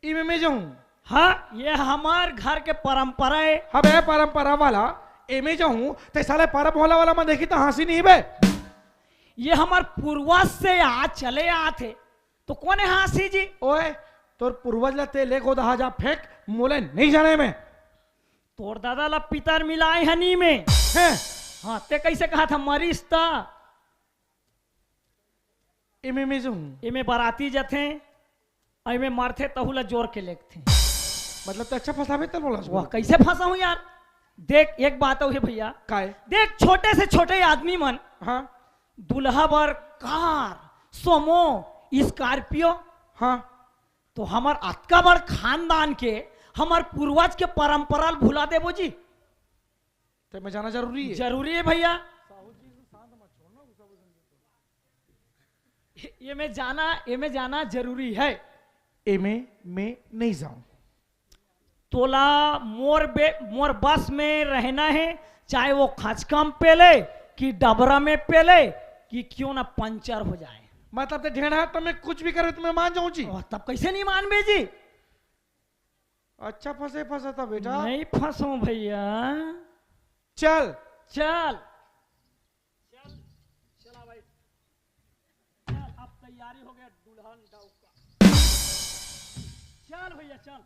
इमे में जाऊं? हाँ, ये हमार घर के परंपरा है। हाँ बे, परंपरा वाला, एमे जाऊं, ते साले परब होला वाला मन देखी तो हंसी नहीं बे। ये हमार पूर्वज से आ चले आत हे, तो कोने हंसी जी? ओए, तोर पूर्वज ला ते ले गोदहा जा फेंक, मोले नहीं जाने में। तोर दादा ला पितर मिलाए हनी में। हैं? हाँ, ते कैसे कहा था मरिस ता? एमे में जाऊं? एमे बराती जथे, अउ एमे मरथे, तहू ला जोर के लेगथे। मतलब, ते अच्छा फंसाबे तब बोला वाह, उसको? कैसे फंसाहूं यार? देख, एक बात अउ हे भैया। काय? देख, छोटे से छोटे आदमी मन हाँ। दुल्हा बर कार, सोमो, स्कॉर्पियो। हाँ। तो हमर अतका बड़ खानदान के, हमर पूर्वज के परंपरा ल भुला देबो जी? ते में जाना जरूरी है। जरूरी है भैया। ये में जाना, ये में जाना जरूरी है। एमे में नहीं जाऊं। तोला मोर बे-, मोर बस में रहना है, चाहे वो खचका में पेले कि डबरा में पेले कि क्यों ना पंचर हो जाए। मतलब ते ढेढ़ा तो मैं कुछ भी करूं तो मैं मान जाऊं जी। और तब कैसे नहीं मानबे जी? अच्छा फंसे फंसा था बेटा। नहीं फंसो भैया। चल। चल। चल, चला भाई। चल, अब तैयारी हो गया दुल्हन डौका। चल भैया, चल।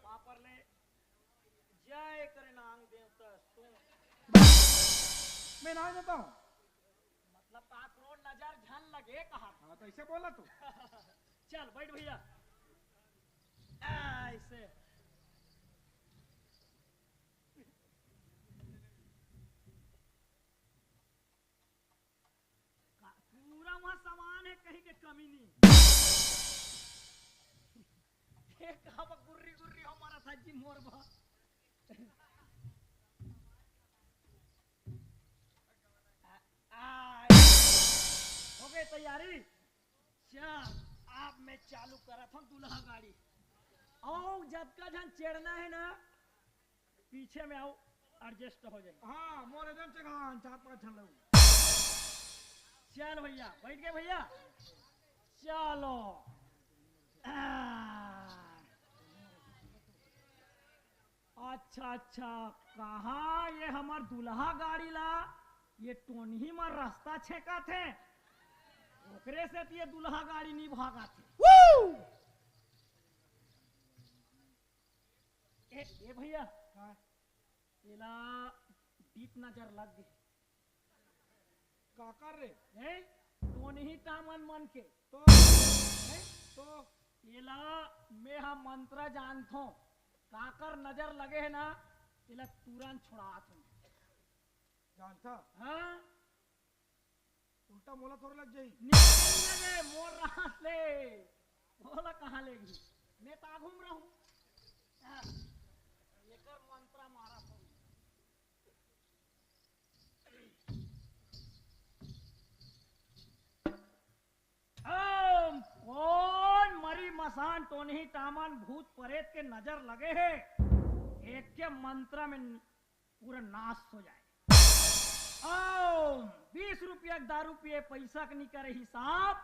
पापर ले जय करे नांग देवता सो। मैं नांग देता हूँ। मतलब, काकरो नजर झन लगे कहा। हाँ, तो ऐसे बोला तू। चल, बैठ भैया। ऐसे। का-, पूरा वहाँ सामान है, कहीं के कमी नहीं। ये कहाँ पर गुर्री गुर्री हो मारा था जी मोर बा। आ, आ, हो गई तैयारी? चल, अब मैं चालू करत हूँ दूल्हा गाड़ी। आओ, जतका झन चढ़ना है ना, पीछे में आओ, एडजस्ट हो जाए। हाँ, मोर एकदम से कहा, चार पांच झन लोग। चल भैया, बैठ गए भैया, चलो। आ, अच्छा, अच्छा, कहाँ ये हमर दूल्हा गाड़ी ला ये टोनही म रास्ता छेकत हे, ओकरे सेती ये दूल्हा गाड़ी नी भागत हे। ए, ए भैया, हाँ। एला डीप नजर लग गे। काकर रे? हैं? टोनही टामन मन के। तो? हैं? तो? एला मैं हा मंत्र जानथों। काकर नजर लगे हे ना, एला तुरंत छुड़ात हूँ। जानता? हाँ? उल्टा मोला थोड़े लग जाई। नहीं लगे, मोर रात ले। मोला कहाँ लेगी? मैं तो आघू म रहूं। आ, एकर मंत्र मारा था। ओम, कोन मरी मसान टोनही टामन भूत परेत के नजर लगे हे, एके मंत्र में पूरा नाश हो जाए। ओम, बीस रुपया के दारू पिए, पैसा के नी करे हिसाब,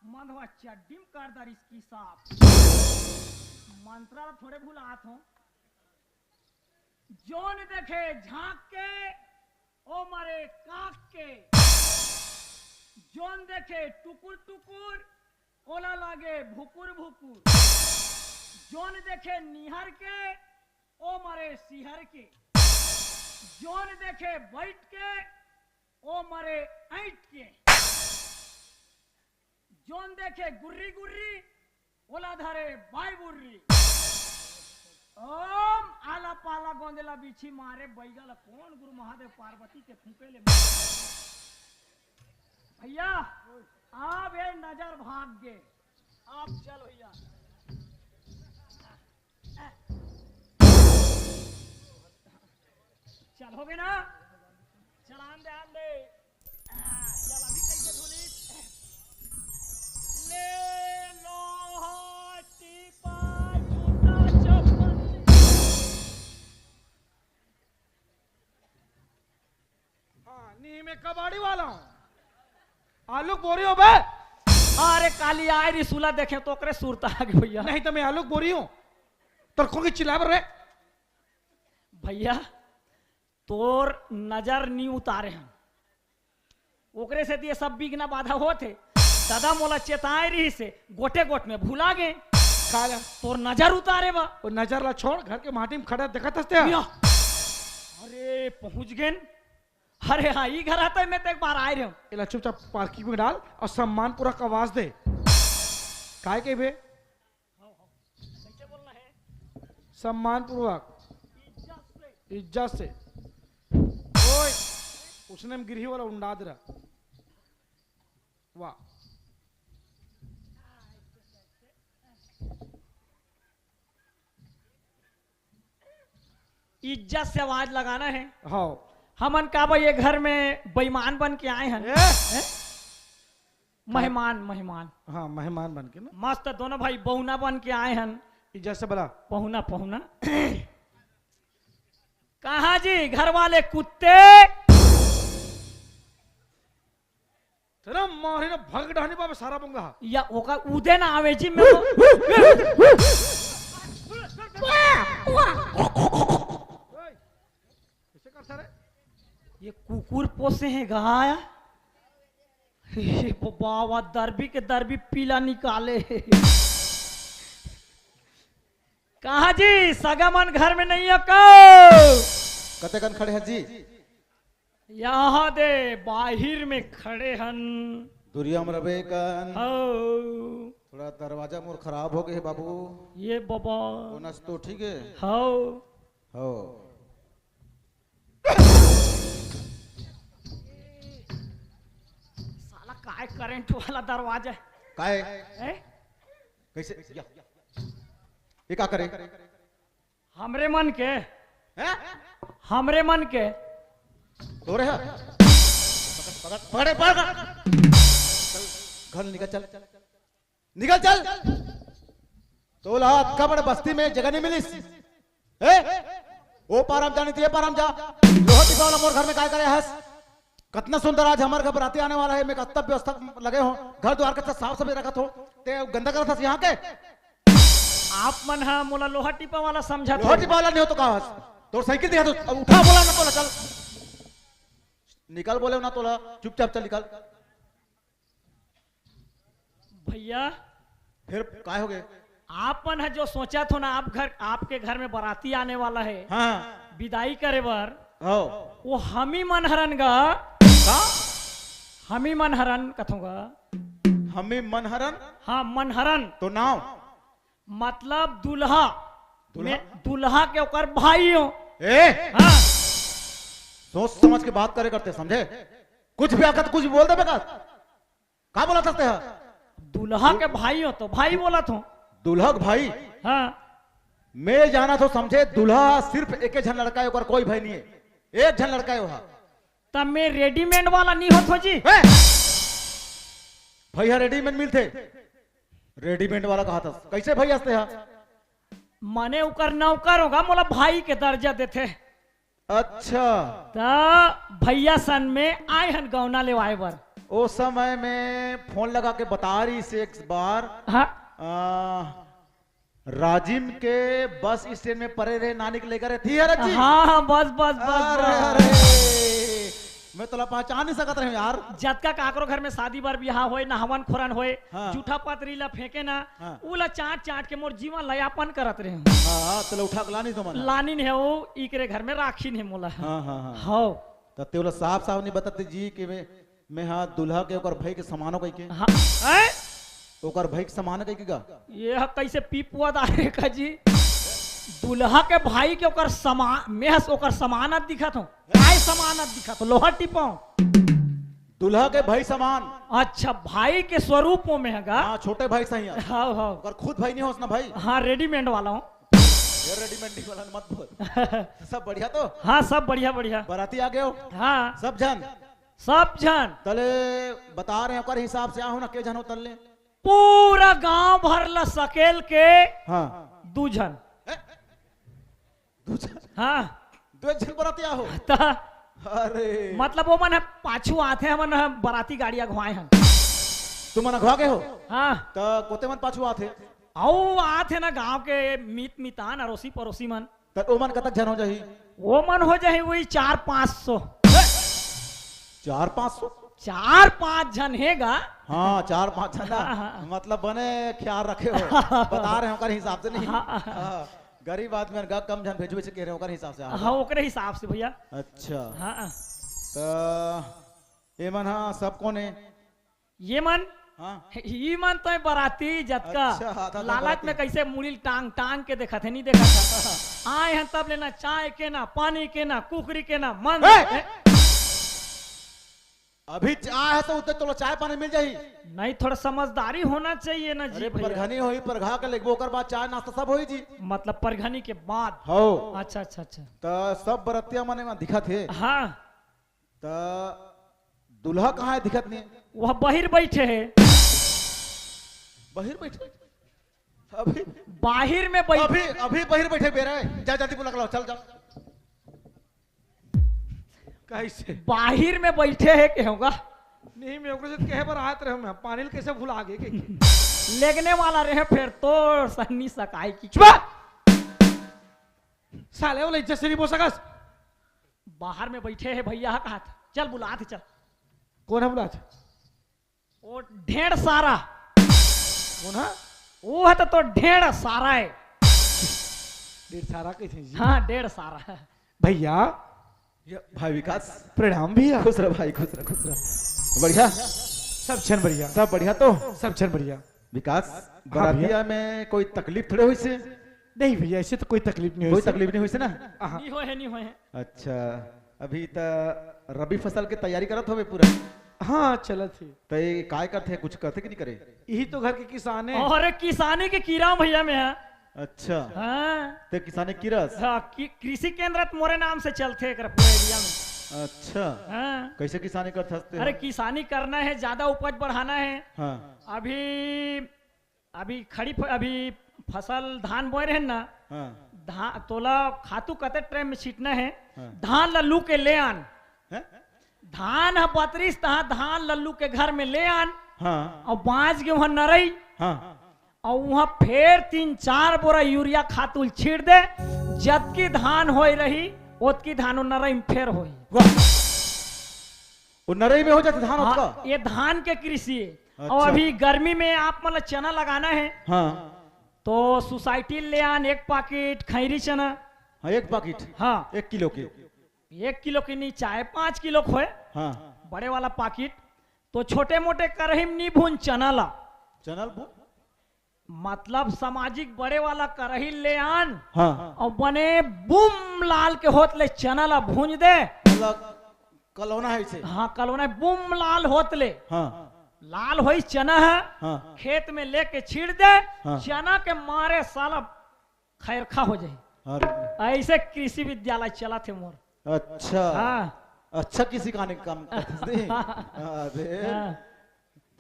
मंदवा चड्डी में कर दरिस की साफ। मंत्र ला थोड़े भुलात हो। जोन देखे झांक के, ओ मरे काक के। जोन देखे टुकुर टुकुर, ओला लागे भुकुर भुकुर। जोन देखे निहर के, ओ मरे सिहर के। जोन देखे बैठ के, ओ मरे ऐंठ के। जोन देखे गुर्री गुर्री, ओला धरे बाई बुर्री। ओम आला पाला गोंदेला बिछी मारे बैगा ला कोन गुरु महादेव पार्वती के फूंके ले मारे। भैया, अब ये नजर भाग गे। अब चल भैया। चल, हो गे ना? चल, आन दे, आन दे। आ, चल, अभी कैसे धुली? ले लोहा, टीपा, जूता, चप्पल। हाँ, नी मैं कबाड़ी वाला हूँ। आलू बोरी हो बे? अरे, काली आय रिसुला देखे तो ओकरे सुरता आ गई भैया। नहीं तो मैं आलू बोरी हूँ। तोर कौन के चिल्लाए बर रे? भैया, तोर नजर नी उतारे हन, ओकरे सेती ये सब बिघना बाधा होत हे। दादा मोला चेताए रहिस हे, गोटे गोट में भुला गे। काला? तोर नजर उतारे बा। वो नजर ला छोड़, घर के माटी में खड़ा देखत हस ते। या। अरे, पहुंच गेन। अरे हाँ, ई घर आता है, मैं तो एक बार आए रहे हूँ। एला चुपचाप पार्किंग में डाल और सम्मान पूर्वक आवाज दे। काय के बे? सम्मान पूर्वक, इज्जत से। ओए, उसने हम गिरही वाला उंडा दे रहा। वाह। इज्जत से आवाज लगाना है। हाँ। हमन का भाई ये घर में बेईमान बन के आए हन। ए? हैं? मेहमान, मेहमान। हाँ, मेहमान बन के ना। मस्त दोनों भाई बहुना बन के आए हन। इज्जत से बोला। पहुना, पहुना। कहाँ जी घर वाले कुत्ते? तेरा मारी ना भग डहानी बाबे सारा बंगा। या ओका उदे ना आवे जी में तो। कैसे करता रे? ये कुकुर पोसे हैं गाया। हे बाबा, दरबी के दरबी पीला निकाले। कहा जी, सगा मन घर में नहीं हो को? कते कन खड़े हैं जी? यहाँ दे बाहिर में खड़े हन। दुरिया में रबे कन। हौ। थोड़ा दरवाजा मोर खराब हो गए बाबू। ये बाबा। बोनस तो ठीक है। हौ। हौ। साला काय करंट वाला दरवाजा है? काय? हैं? कैसे? या। ये का करे? हमरे मन के। हैं? हमरे मन के। तोरे है? पकड़, पकड़, पकड़, पकड़। चल, घर निकल, चल। निकल चल। तोला कबड़ बस्ती में जगह नहीं मिलिस। ए? ओ पार हम जानी थी, ये पार हम जा। लोहा टिपा वाला मोर घर में काय करे हस? कतना सुंदर आज हमर घर बराती आने वाला है, मैं कतब व्यवस्था लगे हो, घर द्वार के साफ सफाई रखत हो, ते गंदा करत हस यहाँ के। आप मन हा मोला लोहा टिपा वाला समझत लोहा हो। टिपा वाला नहीं हो तो का हस? तोर साइकिल दिखा तो, अब उठा बोला ना तोला, चल। निकल बोले ना तोला, चुपचाप चल निकल। भैया, फिर काय हो गए? आप मन ह जो सोचत हो ना, आप घर, आपके घर में बाराती आने वाला है, हाँ। विदाई करे बर, हो। वो हमी मन हरन गा। का? हमी मन हरन कथों गा। हमी मन हरन? हाँ, मन हरन। तो नाव? मतलब दूल्हा। दूल्हा? मैं दूल्हा के ओकर भाई हूँ। ए? हाँ। सोच समझ के बात करे करते, समझे? कुछ भी आकर कुछ भी बोल दे बेकार। का बोलत हस तेहा? दूल्हा के भाई हो तो भाई बोलत हो। दूल्हा के भाई? हाँ। मैं जानत हो समझे, दूल्हा सिर्फ एके झन लड़का है, ओकर कोई भाई नहीं है, एक झन लड़का है वहा। तब मैं रेडीमेड वाला नहीं होत हो जी। ए! भैया रेडीमेड मिलथे, रेडीमेड वाला कहा था, कैसे भैया हस तेहा? मने उकर नौकर होगा, मोला भाई के दर्जा देथे। अच्छा। त भैया सन में आए हन गौना लेवाए बर। ओ समय में फोन लगा के बता रही से एक बार। हाँ। आ, राजिम के बस स्टैंड में परे रहे नानी के लइका रहे, थी हरत जी? हाँ, हाँ, बस, बस, बस, अरे, बस। अरे, मैं तोला पहचान नहीं सकत रहे यार। जतका काकरो घर में शादी बर बिहाव होय, नहावन खोरन होय, हाँ। जूठा पतरी ला फेंके ना, हाँ। उला चाट चाट के मोर जीवन ला यापन करत रहे हूँ। हाँ, हाँ, तोला उठा के लानी तो मन। लानी ने हो, इकरे घर में राखी ने मोला। हाँ, हाँ, हाँ। हव। त ते ओला साफ साफ नहीं बताते जी कि मैं, मैं हाँ दूल्हा के ओकर भाई के समानो कहिके। हाँ, हैं? ओकर भाई के समान कहिके गा? ये ह कैसे पीपुआ दारे का जी? दूल्हा के भाई के ओकर समान, मैं हस ओकर समानत दिखत हूँ। काय समानत दिखत हूँ? लोहा टिपाऊं। दूल्हा के भाई समान। अच्छा, भाई के स्वरूप में है गा? हाँ, छोटे भाई सही है। हाँ, हाँ। ओकर खुद भाई नहीं होस ना भाई। हाँ, रेडीमेड वाला हूँ। ये रेडीमेड वाला मत बोल। सब बढ़िया तो? हाँ, सब बढ़िया, बढ़िया। बराती आ गए हो? हाँ। सब झन? सब झन। तले बता रहे हैं, ओकर हिसाब से आ हो ना, के झन हो तल्ले? पूरा गांव भर ला सकेल के हाँ। दू झन। ए? दू झन? हाँ। दू एक झन बराती आ हो? त अरे। मतलब वो मन ह पाछू आथे, हमन ह बराती गाड़ी अगवाए हन। तुमन अगवा गए हो? हाँ। त कोते मन पाछू आथे? अउ आथे ना गांव के मीत मितान, अरोसी परोसी मन। त ओमन कतक झन हो जाही? वो मन हो जाही वही चार पाँच सौ। चार पाँच सौ? चार पाँच झन हे गा। हाँ, चार पाँच झन ना। हाँ, हाँ। मतलब बने ख्याल रखे हो। बता रहे हैं ओकर हिसाब से नहीं। हाँ, हाँ। हाँ, गरीब आदमी मन गा कम झन भेजबे से कह रहे हैं ओकर हिसाब से। हाँ, ओकरे हिसाब से भैया। अच्छा। हाँ। त एमन हा सब कोन हे? ये मन? हाँ। ई मन तो बराती जतका अच्छा, आधा तो लालच बराती। में कैसे मुड़ी ल टांग टांग के देखत हे, नहीं देखत हे। आए हैं तब लेना चाय के ना, पानी के ना, कुकरी के ना, मन ए! ए! अभी चाय है तो उतने तोला चाय पानी मिल जाही। नहीं, थोड़ा समझदारी होना चाहिए ना जी अरे भैया। परघनी होही, परघा के लेगबो, ओकर बाद चाय नाश्ता सब होही जी। मतलब परघनी के बाद? हो। अच्छा, अच्छा, अच्छा। त सब बरतिया मने में दिखत हे। हाँ। त दूल्हा कहाँ है, दिखत नहीं है? वह बाहिर बैठे है। बाहिर बैठे? अभी बाहिर में बैठ- अभी, अभी बाहिर बैठे बेरा है। जा जल्दी बुला के लाओ, चल जा। कैसे? बाहिर में बैठे है, कहोगा? नहीं, मैं ओकरे से कहे बर आत रहे हूँ, मैं पानी ल कैसे भुला गए के? लेगने वाला रहे, फिर तो सन्नी सकाई की। चुप! साले, वो इज्जत से नहीं बोल सकस। बाहर में बैठे है भैया, कहा था, चल बुलात हे, चल। कौन है बुलात? वो ढेर सारा। कौन है? वो है तो, तो ढेर सारा है। ढेर सारा कैसे जी? हाँ, ढेर सारा। भैया। ये भाई विकास। प्रणाम भैया। खुश रह भाई, खुश रह, खुश रह। बढ़िया? सब झन बढ़िया। सब बढ़िया तो? सब झन बढ़िया। विकास, हाँ भैया। बरातिया में कोई तकलीफ थोड़े होइसे? नहीं भैया, ऐसे तो कोई तकलीफ नहीं कोई होइसे। तकलीफ नहीं होइसे ना? हाँ। नहीं होए है, नहीं होए है। अच्छा, अभी त रबी फसल के तैयारी करत होबे पूरा? हाँ, चलत हे। त ये काय करथे, कुछ करथे कि नहीं करे? यही तो घर के किसान है। अरे किसानी के कीरा भैया मैं, हाँ। अच्छा। हाँ। ते किसानी कीरस? हाँ, कि-, कृषि केंद्र त मोरे नाम से चलथे एकर पूरा एरिया में। अच्छा। हाँ। कैसे किसानी करथस ते? अरे किसानी करना है, ज्यादा उपज बढ़ाना है। हाँ। अभी, अभी खड़ी फ-, अभी फसल धान बोए रहे ना। हाँ। धा-, तोला खातू कते टाइम में छीटना है? हाँ। धान ला लू के ले आन। हैं? धान ह बतरिस तहाँ धान लल्लू के घर में ले आन। हाँ। अउ बाँच गे उहाँ नरई। हाँ। अउ उहाँ फेर तीन चार बोरा यूरिया खातू ल छीट दे, जतकी धान होए रही, ओतकी धान ओ नरई में फेर होही। वाह। वो नरई में हो जाथे धान हाँ, ओतका? ये धान के कृषि हे। अउ अच्छा। अभी गर्मी में आप मन ल चना लगाना हे, हाँ। तो सोसाइटी ले आन एक पाकिट खैरी चना। हाँ, एक पाकिट? हाँ। एक किलो के? एक किलो के नहीं, चाहे पाँच किलो के होए, हाँ। बड़े वाला पाकिट, तो छोटे मोटे करही में नहीं भून चना ला। चना ला भून? मतलब सामाजिक बड़े वाला करही ले आन हाँ। अउ बने बुम लाल के होत ले चना ला भूंज दे। मतलब कलौना है इसे? हाँ, कलौना है, बुम लाल होत ले। हाँ। लाल होई चना है, हाँ। खेत में लेके छीड़ दे, हाँ। चना के मारे साला खैरखा हो जाए। अरे। ऐसे कृषि विद्यालय चलत हे मोर। अच्छा। हाँ। अच्छा, किसी का काम करते थे। अरे। हाँ।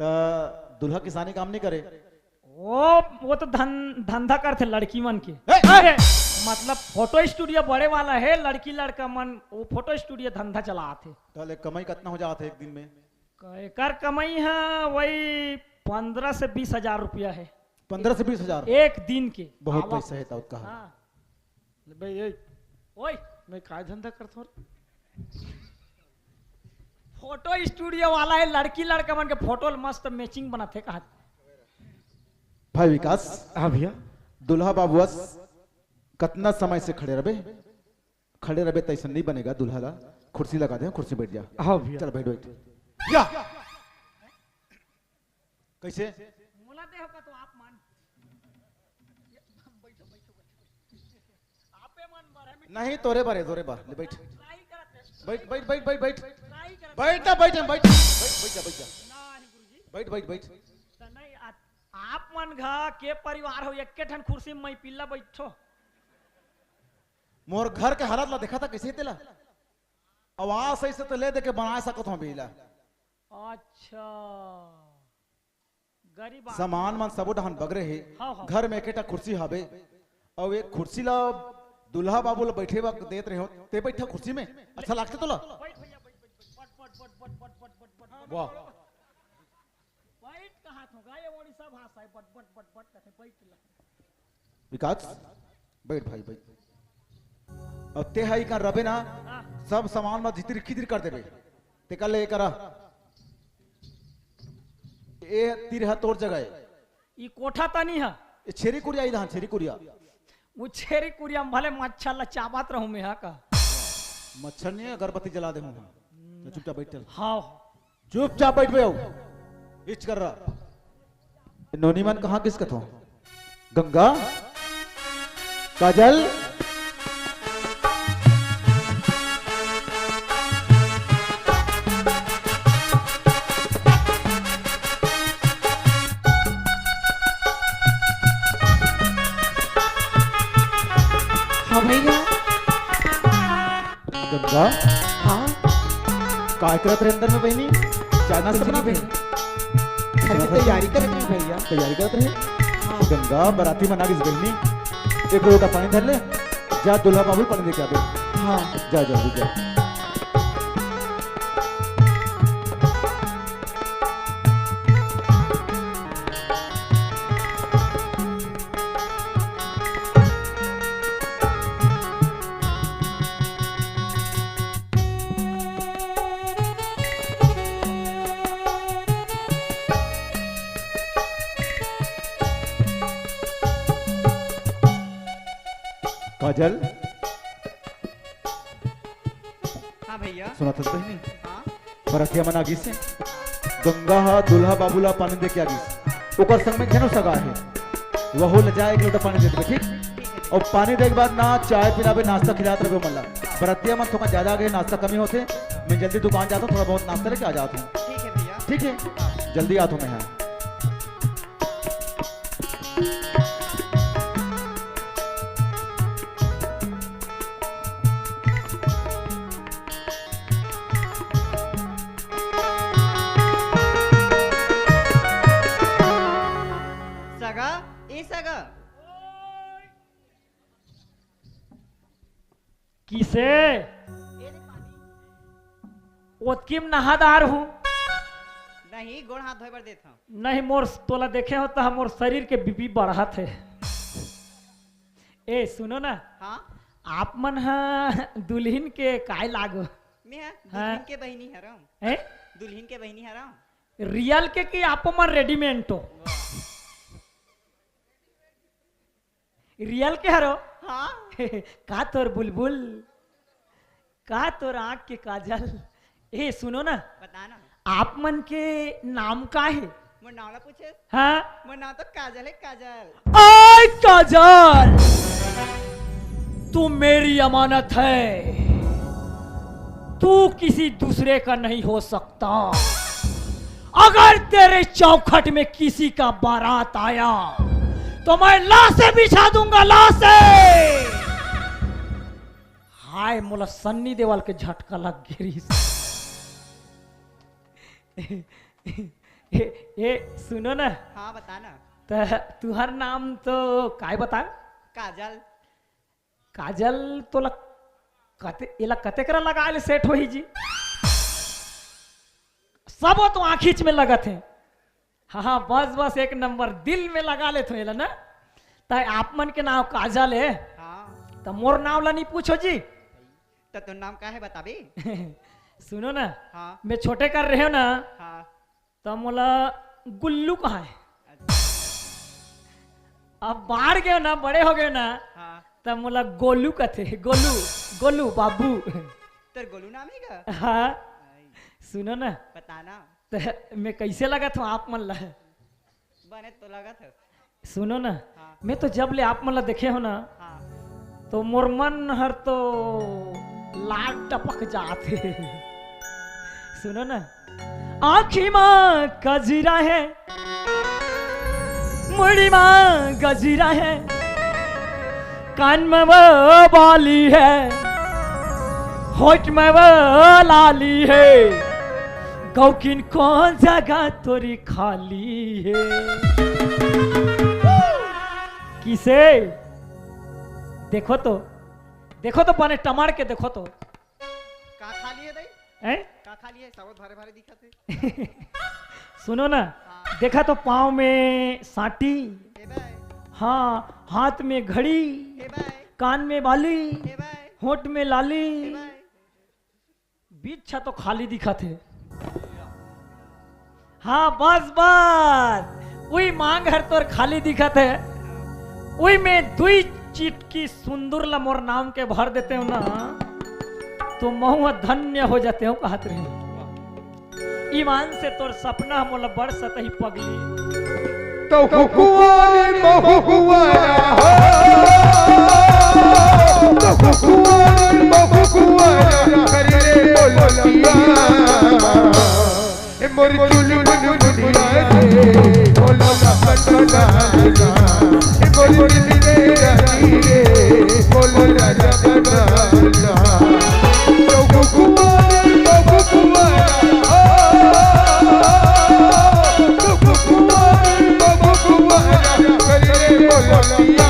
त दूल्हा किसानी काम नहीं करे? वो, वो तो धन-, धंधा करथे लड़की मन के। ए, ए! मतलब फोटो स्टूडियो बड़े वाला हे, लड़की लड़का मन वो फोटो स्टूडियो धंधा चलाथे। तले कमाई कितना हो जाथे एक दिन में? क-, एकर कमाई है वही पन्द्रह से बीस हजार रुपया हे। पंद्रह से बीस हजार। एक दिन के। बहुत आवक। पैसा हे, तब कहा। हाँ। ले भाई, ए, ओए। मैं काय धंधा करथों रे? फोटो स्टूडियो वाला हे, लड़की लड़का मन के फोटो ल मस्त मैचिंग बनाथे कहा। भाई विकास। हाँ भैया। दूल्हा बाबू अस कतना समय से खड़े रबे? खड़े रबे तैसन नहीं बनेगा, दूल्हा ला कुर्सी लगा दे, कुर्सी बैठ जा। हाँ भैया। चल बैठ, बैठ। या। कैसे? मोला दे हो का तो आप मान। बैठो, बैठो, बैठो। आपे मन बर हे, मिट नहीं, तोरे बर हे, तोरे बर। ले बैठ। ट्राई करत हे। बैठ, बैठ, बैठ, बैठ, बैठ। ट्राई करत हे। बैठ ना, बैठ, बैठ, बैठ, बैठ जा, बैठ जा। नहीं गुरुजी। बैठ, बैठ, बैठ। त नहीं, आ-, आप मन घ के परिवार हो, एक्के ठन कुर्सी में मैं पिल्ला बैठो। मोर घर के हालत ला देखा था कैसे तेला? आवास ऐसे तो ले दे के बना सकत हूँ बेला। अच्छा। गरीब आदमी। सामान मन सबो डहान बगरे हे। हाँ, हाँ। घर में एकेटा कुर्सी हवे, अउ एक कुर्सी ला दूल्हा बाबू ला बैठे बर देत रहे हो, ते बैठा कुर्सी में, अच्छा लागथे तोला? बैठ भैया, बैठ, बैठ, बैठ, बट, बट, बट, बट, बट, बट, बट, बट, बट। वाह। बैठ कहा थो गा, ये ओडिशा भाषा हे, बट, बट, बट, बट, कहते, बैठ ला। विकास, बैठ भाई, बैठ। अब ते हा इकर रबे ना, हाँ। सब सामान मा जितिर खिदिर कर देबे। ते कर ले, ये करा। ए तीर हा तोर जगह हे। ई कोठा तनी हा। ए छेरी कुरिया इधर, छेरी कुरिया। वो छेरी कुरिया में भले मच्छर ला चाबत रहूं मैं हा का। मच्छर नहीं हे, अगरबत्ती जला दे हूं। तो चुपचाप बैठ चल। हाँ। चुपचाप बैठ बे। इच कर रहा। नोनी मन कहाँ किस कथो? गंगा, काजल। हाँ भैया। गंगा। हाँ। काय करत रहे अंदर में बहिनी? चाय नाश्ता कुछ बनात नहीं रहे? बहिनी। घर की तैयारी करत रहे भैया। तैयारी करत रहे? हाँ। गंगा, बराती मन आ गिस बहिनी। एक लोटा पानी धर ले। जा दूल्हा बाबू पानी दे के आबे। हाँ। जा जल्दी जा। काजल। हाँ भैया। सुनत हस बहिनी? हाँ। बरतिया मन आ गिस हे। गंगा हा दूल्हा बाबू ला पानी दे के आ गिस। ओकर संग में घलो सगा हे। वहू ले जाए एक लोटा पानी दे देबे, ठीक? ठीक है। अउ पानी दे के बाद ना चाय पिलाबे, नाश्ता खिलात रहिबे ओमन ला। बरतिया मन थोड़ा ज्यादा आ गे, नाश्ता कमी होथे। मैं जल्दी दुकान जात हूँ, थोड़ा बहुत नाश्ता लेके आ जात हूँ। ठीक है भैया। ठीक है, जल्दी आत हूँ मैं हा। सगा, ए सगा। किसे? ओतकी म नहा डार हूँ। नहीं, गोड़ हाथ धोए बर देत हूँ। नहीं, मोर तोला देखे हो त मोर शरीर के बीपी बढ़त हे। ए, सुनो ना। हाँ? आप मन हा दुल्हिन के काय लागो? मैं हा हाँ। दुल्हिन के बहिनी हरौं। हैं? दुल्हिन के बहिनी हरौं। रियल के कि आप मन रेडीमेड हो? रियल के हरौं? हाँ। का तोर बुलबुल? का तोर आँख के काजल? ए, सुनो ना। बता ना। आप मन के नाम का हे? मोर नाम ला पूछे? हाँ। मोर नाम तो काजल हे, काजल। आय काजल, तू मेरी अमानत है, तू किसी दूसरे का नहीं हो सकता। अगर तेरे चौखट में किसी का बारात आया तो मैं लाशें बिछा दूंगा, लाशें। हाय, मोला सन्नी देओल के झटका लग गे रिहिस। ए, ए, सुनो ना। हाँ, बता ना। त तुहर नाम तो काय बता? काजल। काजल तोला कते, एला कते करा लगाए ले सेट होही जी? सबो तो आँखीच में लगत हे। हाँ, हाँ, बस, बस, एक नंबर, दिल में लगा लेथों एला ना। त आप मन के नाम काजल हे, हाँ। त मोर नाम ला नहीं पूछो जी। त तोर नाम का हे, बताबे? सुनो ना, हाँ। मैं छोटे कर रहे हो ना, हाँ। त मोला गुल्लू कहा हे। अच्छा। अब बाढ़ गए ना, बड़े हो गए ना, हाँ। त मोला गोलू कथे, गोलू, गोलू बाबू। तोर गोलू नाम हे का? हाँ। आई। सुनो ना, बताना। त मैं कैसे लगत हूँ आप मन ला? बने तो लगत हे। सुनो ना, हाँ। मैं तो जब ले आप मन ला देखे हो ना, हाँ। तो मोर मन हर तो लार टपक जात हे। सुनो ना, आँखी मा कजरा हे, मुड़ी मा गजरा हे, कान में वो बाली हे, होठ में वो लाली हे, गौकिन कौन जगह तोरी खाली हे? किसे? देखो तो, देखो तो बने टमार के देखो तो। का खाली हे दाई? हैं? का खाली हे? सबो भारे भारे दिखत हे। सुनो ना, हाँ। देखा तो पाँव में सांटी, हे भाई। हाँ, हाथ में घड़ी, हे भाई। कान में बाली, हे भाई। होठ में लाली, हे भाई। बीच छा तो खाली दिखत हे। हाँ, बस, बस, उही मांग हर तोर खाली दिखत हे। उही में दुई चिटकी सुंदूर ला मोर नाम के भर देते हो ना, तो महू धन्य हो जाते हो कहत रहे। ईमान से तोर सपना मोला बड़ सतही पगली। तो कुंवर महुआ हो, तो कुंवर महुआ कर ले बोलतिया। ए मोर चुलबुल दुनिया रे, बोलो ना पटना। ए मोर दिल रे रानी रे, बोलो ना पटना। तो कुंवर, तो कुंवर, ओ, तो कुंवर, तो कुंवर, कर ले बोलतिया।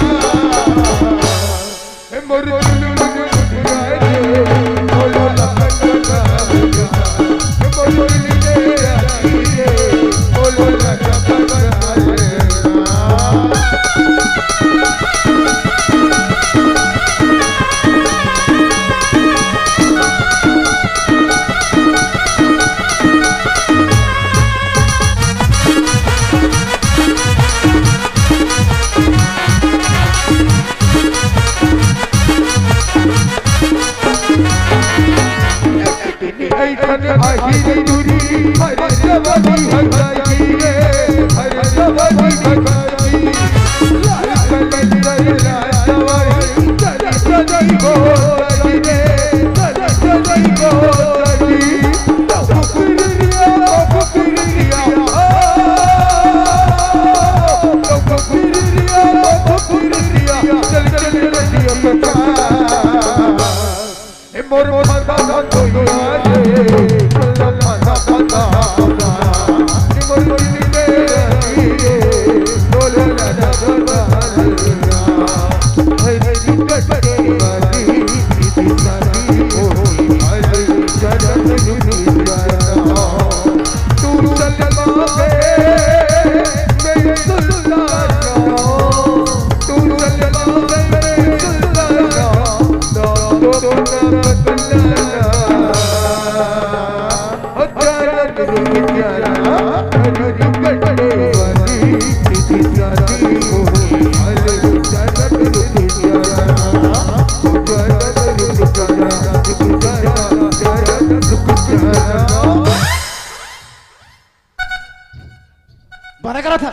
बने करा था।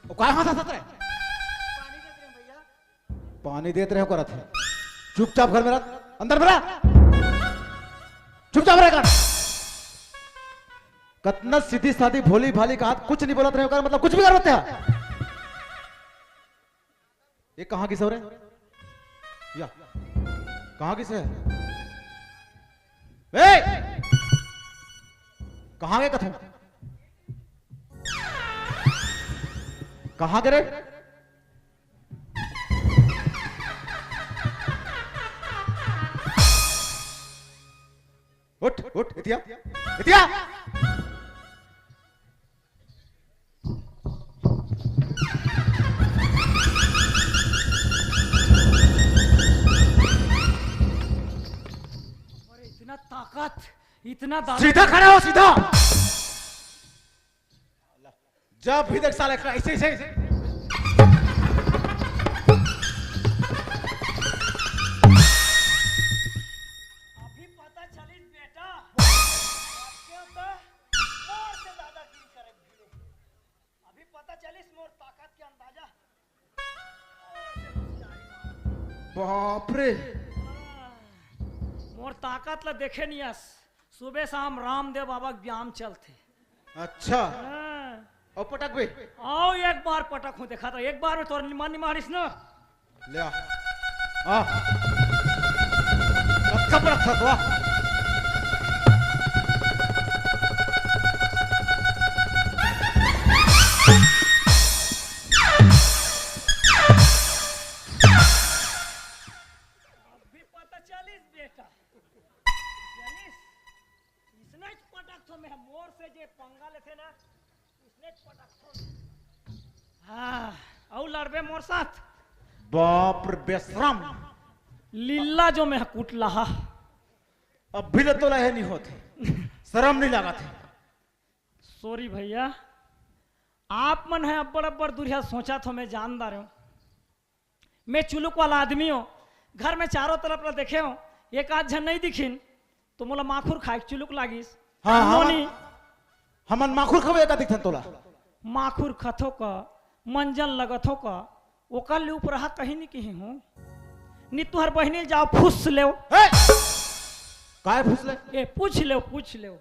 वो काय हाथ हंसत रहे? पानी देत रहे हो करत है। चुपचाप घर में रह, अंदर में रह। चुपचाप रह कर। कतना सीधी सादी भोली भाली का हाथ कुछ नहीं बोलत रहे हो कर, मतलब कुछ भी कर लेते हैं। ये कहाँ की सो रे? या। कहाँ की से है? ए! कहाँ गए कथम? कहाँ गए रे? उठ, उठ, इतिया, इतिया। इतना दादा। सीधा खड़ा हो, सीधा। जब भी देख साला ऐसे, ऐसे, ऐसे। अभी पता चलिस बेटा, क्यों तो मोर से दादागिरी करे भिड़ू। अभी पता चलिस मोर ताकत के अंदाजा। बाप रे। मोर ताकत ला देखे नहीं अस। सुबह शाम रामदेव बाबा के व्यायाम चलथे। अच्छा। हाँ। अउ पटक बे। आओ एक बार पटक हूँ, देखा था एक बार में तोर निमान निमारिस ना। ले आ। आ। अच्छा पटक था तो आ। अभी पता चलिस बेटा। चलिस। इसने पटक थो मैं मोर से जे पंगा लेथे ना, इसने पटक थो। हाँ, अउ लड़बे मोर साथ। बाप रे बेशरम। लीला जो मैं कुटला हा। अभी ले तोला हे नहीं होत हे। शरम नहीं लागत हे। सॉरी भैया, आप मन हे अब्बड़ अब्बड़ दूरिहा सोचा थो मैं जानदार हूँ। मैं चुलुक वाला आदमी हूँ, घर में चारों तरफ ला देखे हूँ, एक आध झन नहीं दिखिन, तो मोला माखुर खाए के चुलुक लागिस। हाँ, हाँ, नोनी। हमन, हमन माखुर खवे का दिखथन तोला? माखुर खथो का, मंजन लगथो का, ओकर ले ऊपर हा कहीं नहीं कहीं हूँ। नी तुहर बहिनी जाओ फुस लेव। ए! काय फुस ले? ए, पूछ लेव, पूछ लेव।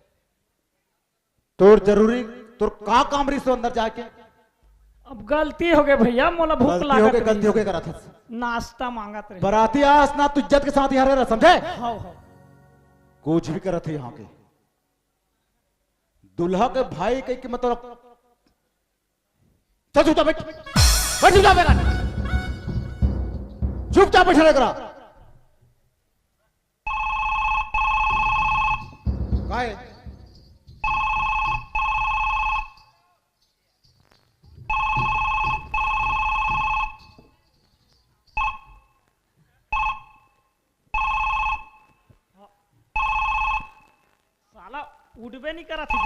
तोर जरूरी, तोर का काम रहिस अंदर जाके? अब गलती हो गई भैया, मोला भूख गलती हो लागत गई, गलती हो रहिस। गई करत हस। नाश्ता मांगत रहे। बराती आस ना, तू इज्जत के साथ यहाँ रह, समझे? हाँ, हाँ। कुछ भी करत है यहाँ के। दूल्हा के भाई कह के मतलब, चल चुपचाप बैठ, बैठ चुपचाप बैठ, चुपचाप बैठ रहे करा। काय? साला उठबे नहीं करा थी।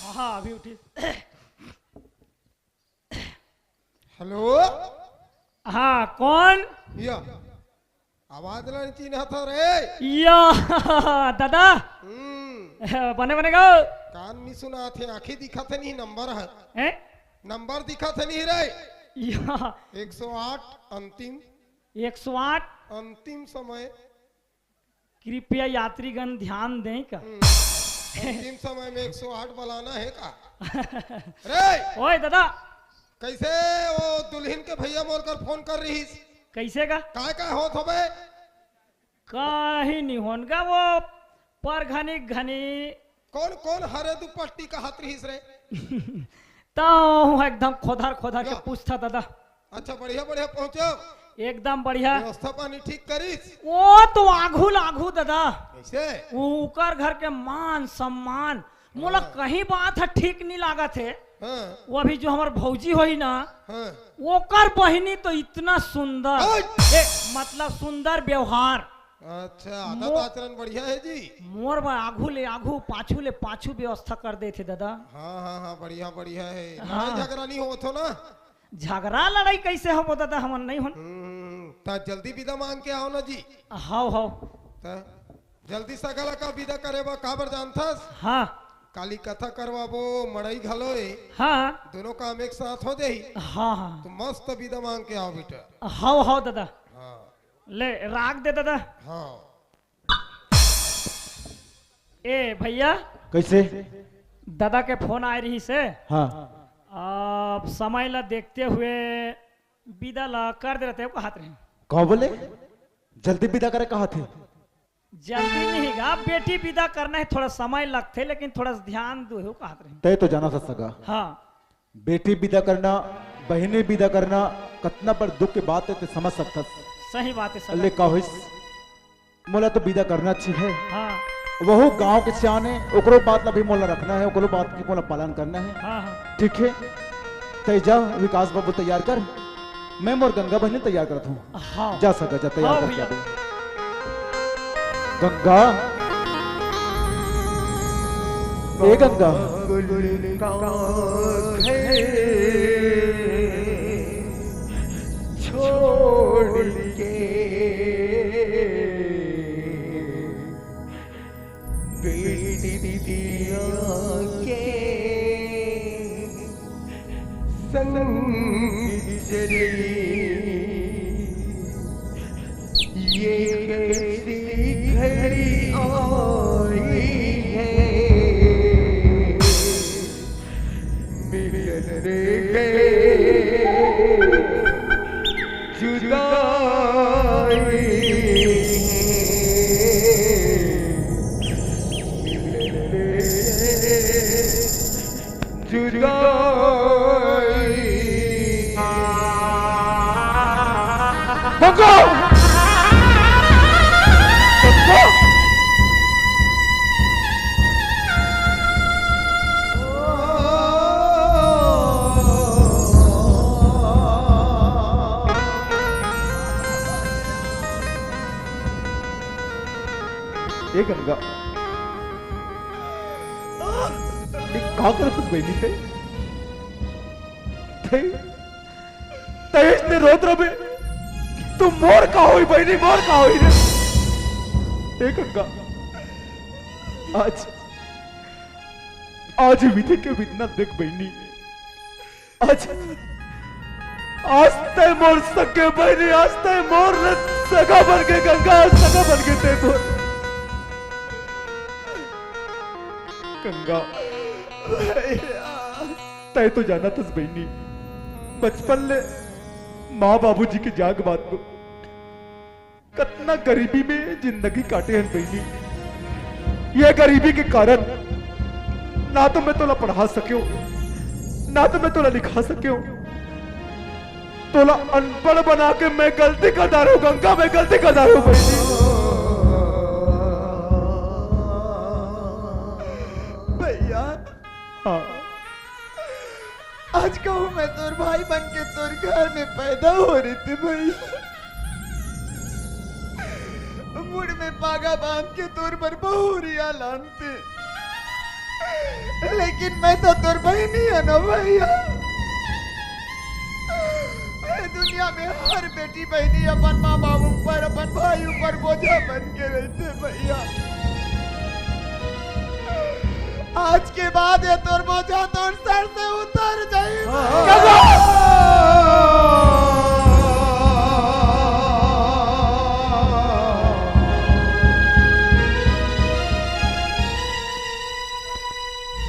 हाँ, हाँ, अभी उठी। हेलो। हाँ, कौन? या। आवाज ला नहीं चिन्हा था रे। या, दादा। हम्म। बने, बने गो। कान नहीं सुना थे, आंखें दिखा थे नहीं, नंबर है। हैं? नंबर दिखा थे नहीं रे। या। एक सौ आठ अंतिम। एक सौ आठ? अंतिम समय। कृपया यात्रीगण ध्यान दें का? हम्म। अंतिम समय में एक सौ आठ बुलाना है का? रे! ओए दादा। कैसे वो दुल्हन के भैया मोर कर फोन कर रहिस? कैसे का? काय काय होत होबे? काही नहीं होन का वो पर घनी घनी। कौन कौन हरे दुपट्टी का हाथ रहिस रे? तो एकदम खोधर खोधर के या। पूछता दादा। अच्छा, बढ़िया, बढ़िया पहुंचो। एकदम बढ़िया। व्यवस्था पानी ठीक करिस? वो तो आघू लागू दादा। कैसे? वो ओकर घर के मान सम्मान, मोला हाँ। कहीं बात है ठीक नहीं लागत है। हाँ। वो अभी जो हमार भौजी होई ना, हाँ। ओकर बहिनी तो इतना सुंदर, ओए! ए, मतलब सुंदर व्यवहार। अच्छा, आदत मो-, आचरण बढ़िया है जी। मोर बर आघू ले आघू, पाछू ले पाछू व्यवस्था कर देथे दादा। हाँ, हाँ, हाँ, बढ़िया, बढ़िया है। हाँ। लड़ाई झगड़ा नहीं होत हो ना? झगड़ा लड़ाई कैसे हो दादा, हमन नहीं होन। हम्म, त जल्दी विदा मांग के आओ ना जी। हाव, हाव। त जल्दी सगला का विदा करे बा, काबर जानथस? हाँ। काली कथा करवाबो, मड़ई घलो ए। हाँ। दोनों काम एक साथ हो जाही। हाँ, हाँ। तो मस्त विदा मांग के आओ बेटा। हाव, हाव दादा। हाँ। ले, राख दे दादा। हाँ। ए भैया। कैसे? दादा के फोन आए रहिस हे। हाँ। अब समय ला देखते हुए विदा ला कर दे रहते हो, कहत रहे। का बोले? जल्दी विदा करे कहत हे। जल्दी नहीं गा, बेटी विदा करना है, थोड़ा समय लगथे, लेकिन थोड़ा ध्यान दो हो, कहत रहे। तय तो जाना था सगा। हाँ। बेटी विदा करना, बहिनी विदा करना, कतना बड़ दुख के बात है, ते समझ सकथस। सही बात है, सगा। ले का होइस? मोला तो विदा करना अच्छी है। हाँ। वहू गांव के सियाने, ओकरो बात ला भी मोला रखना है, ओकरो बात की मोला पालन करना है। हाँ, हाँ। ठीक है, तय जा, विकास बाबू तैयार कर, मैं मोर गंगा बहिनी तैयार करत हूँ। हाँ। जा सगा, जा, तैयार हाँ करके भैया। आ दे। गंगा, ए गंगा। छोड़ के बेटी दिया के संग चली, ये कैसी घड़ी आई है। मिलन गए जुदाई, मिलन गए जुदाई। गंगा! गंगा! ए गंगा, ये का करत हस बहिनी ते? ते, ते अइसने रोत रबे, त मोर का होई बहिनी, मोर का होई रे? ए गंगा, आज, आज विधि के विधना देख बहिनी, आज, आज ते मोर सगे बहिनी, आज ते मोर ले सगा बन गे गंगा, आज सगा बन गे ते मोर। गंगा, भैया। तै तो जानत हस बहिनी, बचपन ले माँ बाबूजी के जाग बात को कतना गरीबी में जिंदगी काटे हन बहिनी। ये गरीबी के कारण ना तो मैं तोला पढ़ा सकेव, ना तो मैं तोला लिखा सकेव। तोला अनपढ़ बना के मैं गलती कर डारेव गंगा, मैं गलती कर डारेव बहिनी। भैया, हाँ। आज कहूँ मैं तोर भाई बन के तोर घर में पैदा हो रहितेंव भैया, मुड़ में पागा बांध के तोर बर बहुरिया लानतेंव, लेकिन मैं तो तोर बहिनी हंव ना भैया। ये दुनिया में हर बेटी बहिनी अपन माँ बाप ऊपर, अपन भाई ऊपर बोझा बन के रहिथे भैया। आज के बाद ये तोर बोझा तोर सर से उतर जाई।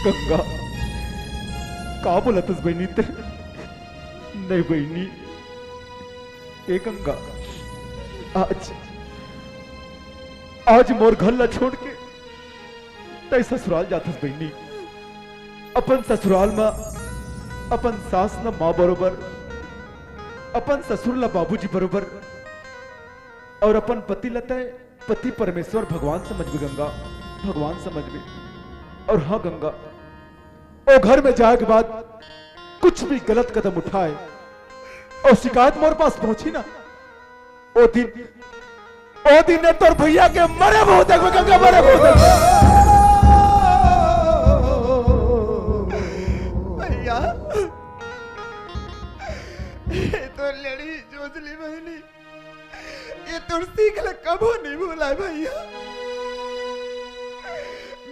गंगा, का बोलत हस बहिनी ते? नहीं बहिनी, ए गंगा, आज, आज मोर घर ला छोड़ के तै ससुराल जाथस बहिनी। अपन ससुराल म अपन सास ल माँ बरोबर, अपन ससुर ल बाबूजी बरोबर, और अपन पति ल तै पति परमेश्वर भगवान समझबे गंगा, भगवान समझबे। और हाँ गंगा, ओ घर में जाए के बाद कुछ भी गलत कदम उठाए और शिकायत मोर पास पहुंची ना, ओ दिन, ओ दिन ने तोर भैया के मरे मुंह देखबे गंगा, मरे मुंह देखबे। भैया, ये तो लड़ी जोजली बहिनी। ये तोर सीख ल कभू नहीं भुलाए भैया।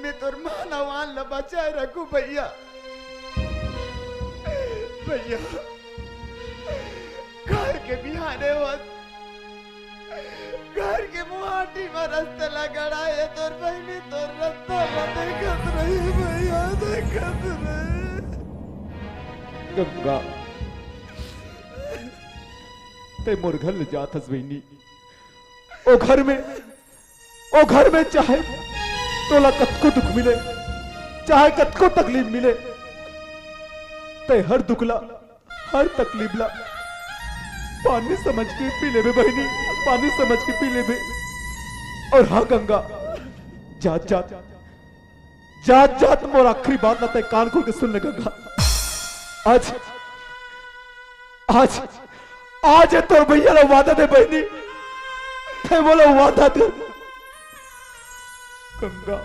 मैं तोर मान अवान ल बचाए रखूं भैया। भैया, घर के बिहाने होत, घर के मुहाटी म रस्ता ल गड़ाए तोर बहिनी, तोर रस्ता ल देखत रही भैया, देखत रही। गंगा, तै मोर घर ले जात हस बहिनी। ओ घर में, ओ घर में चाहे तोला कतको दुख मिले, चाहे कतको तकलीफ मिले, तै हर दुख ला, हर तकलीफ ला पानी समझ के पी लेबे बहिनी, पानी समझ के पी लेबे। और हाँ गंगा, जात जात जात जात मोर आखिरी बात ला तै कान खोल के सुन ले गंगा। आज, आज, आज ये तोर भैया ला वादा दे बहिनी, तै मोला वादा दे। गंगा,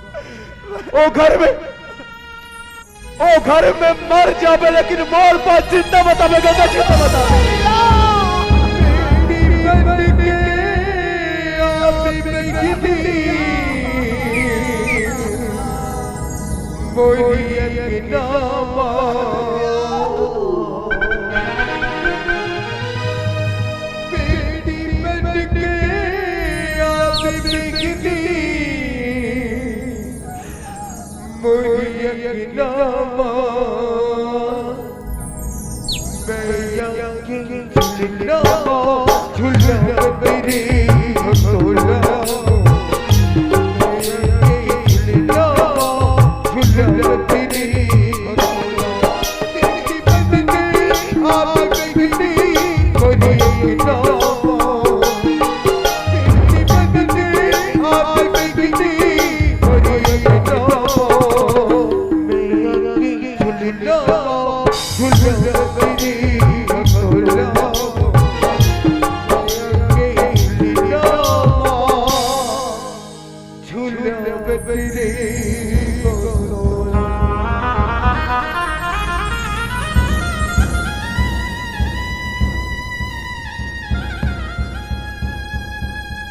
ओ घर में, ओ घर में मर जाबे, लेकिन मोर पास जिंदा मत आबे गंगा, जिंदा मत आबे।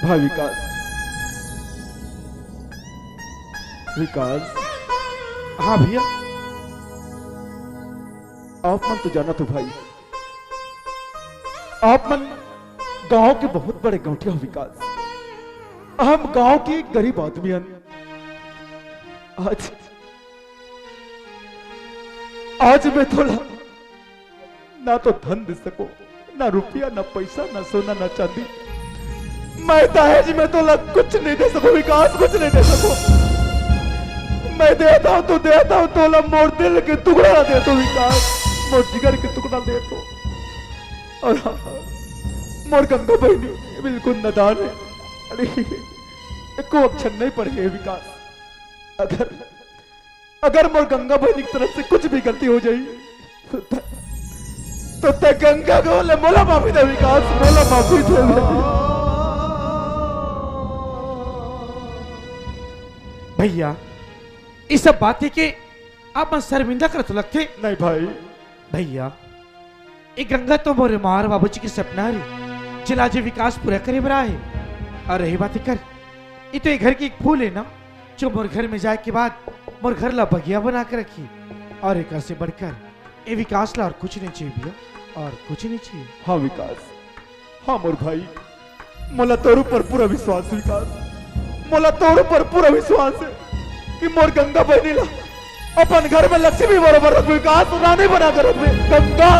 भाई विकास, विकास। हाँ भैया। आप मन तो जानत हो भाई, आप मन गांव के बहुत बड़े गौंटिया हो विकास। हम गांव के एक गरीब आदमी हन। आज, आज मैं तोला ना तो धन दे सको, ना रुपया, ना पैसा, ना सोना, ना चांदी। मैं दहेज में तोला कुछ नहीं दे सको विकास, कुछ नहीं दे सको। मैं देता हूँ तो देता हूँ तोला, मोर दिल के टुकड़ा ला देता हूँ विकास, मोर जिगर के टुकड़ा देता हूँ। और हाँ, मोर गंगा बहिनी बिल्कुल नादान है। अरे, एको अक्षर नहीं पढ़े है विकास। अगर, अगर मोर गंगा बहिनी की तरफ से कुछ भी गलती हो जाई, तो तैं, तो तैं गंगा के ओले मोला माफी दे विकास, मोला माफी दे। भैया, ये सब बातें के आप मन शर्मिंदा करत हो लगथे। नहीं भाई। भैया, ये गंगा तो मोरे माँ अउ बाबूजी के सपना हरे, जेला आज ये विकास पूरा करे बर आए हे। अउ रही बात एकर, ये तो ये घर के एक फूल हे ना, जो मोर घर में जाए के बाद मोर घर ला बगिया बना के रखही। अउ एकर से बढ़कर ये विकास ला अउ कुछ नहीं चाहिए भैया, अउ कुछ नहीं चाहिए। हाँ विकास, हाँ मोर भाई, मोला तोर ऊपर पूरा विश्वास हे विकास, मोला तोर ऊपर पूरा विश्वास हे कि मोर गंगा बहिनी ला अपन घर में लक्ष्मी बरोबर रखबे विकास, रानी बना के रखबे गंगा।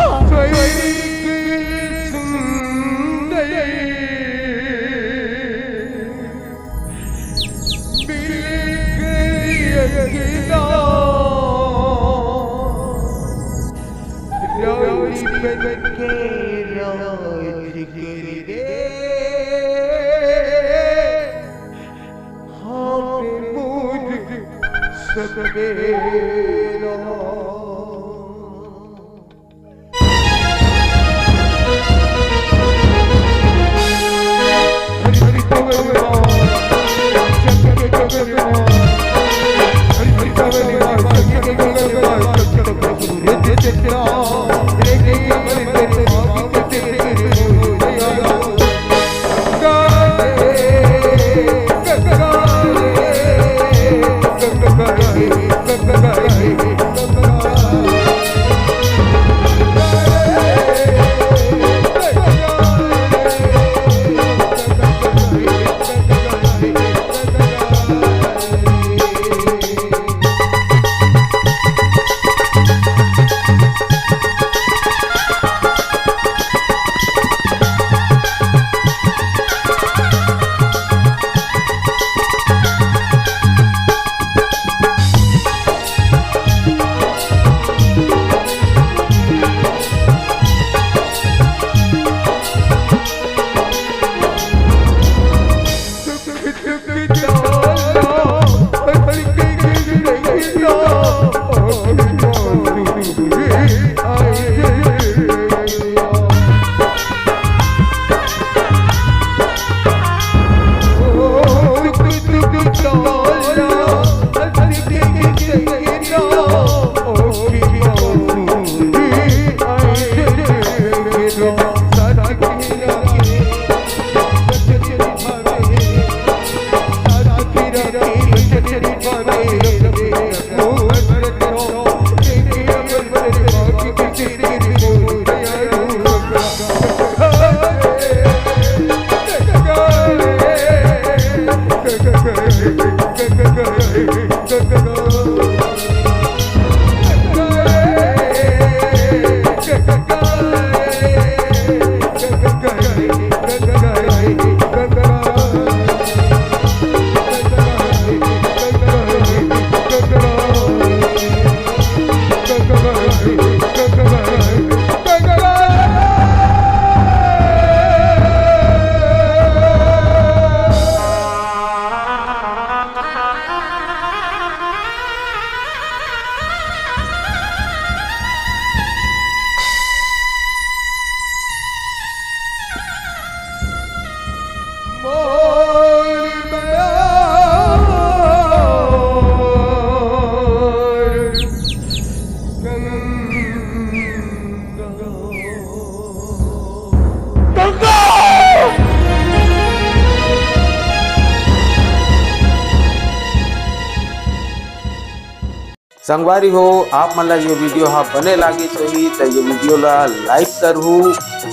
संगवारी हो, आप मन ला ये वीडियो हा बने लागिस होही त ये वीडियो ला like करहू,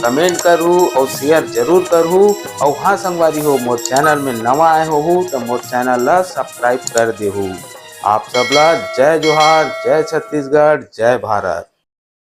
comment करहू और share जरूर करहू। और हाँ संगवारी हो, मोर चैनल में नवा आए होहू त मोर चैनल ला subscribe कर देहू। आप सब ला जय जोहार, जय छत्तीसगढ़, जय भारत।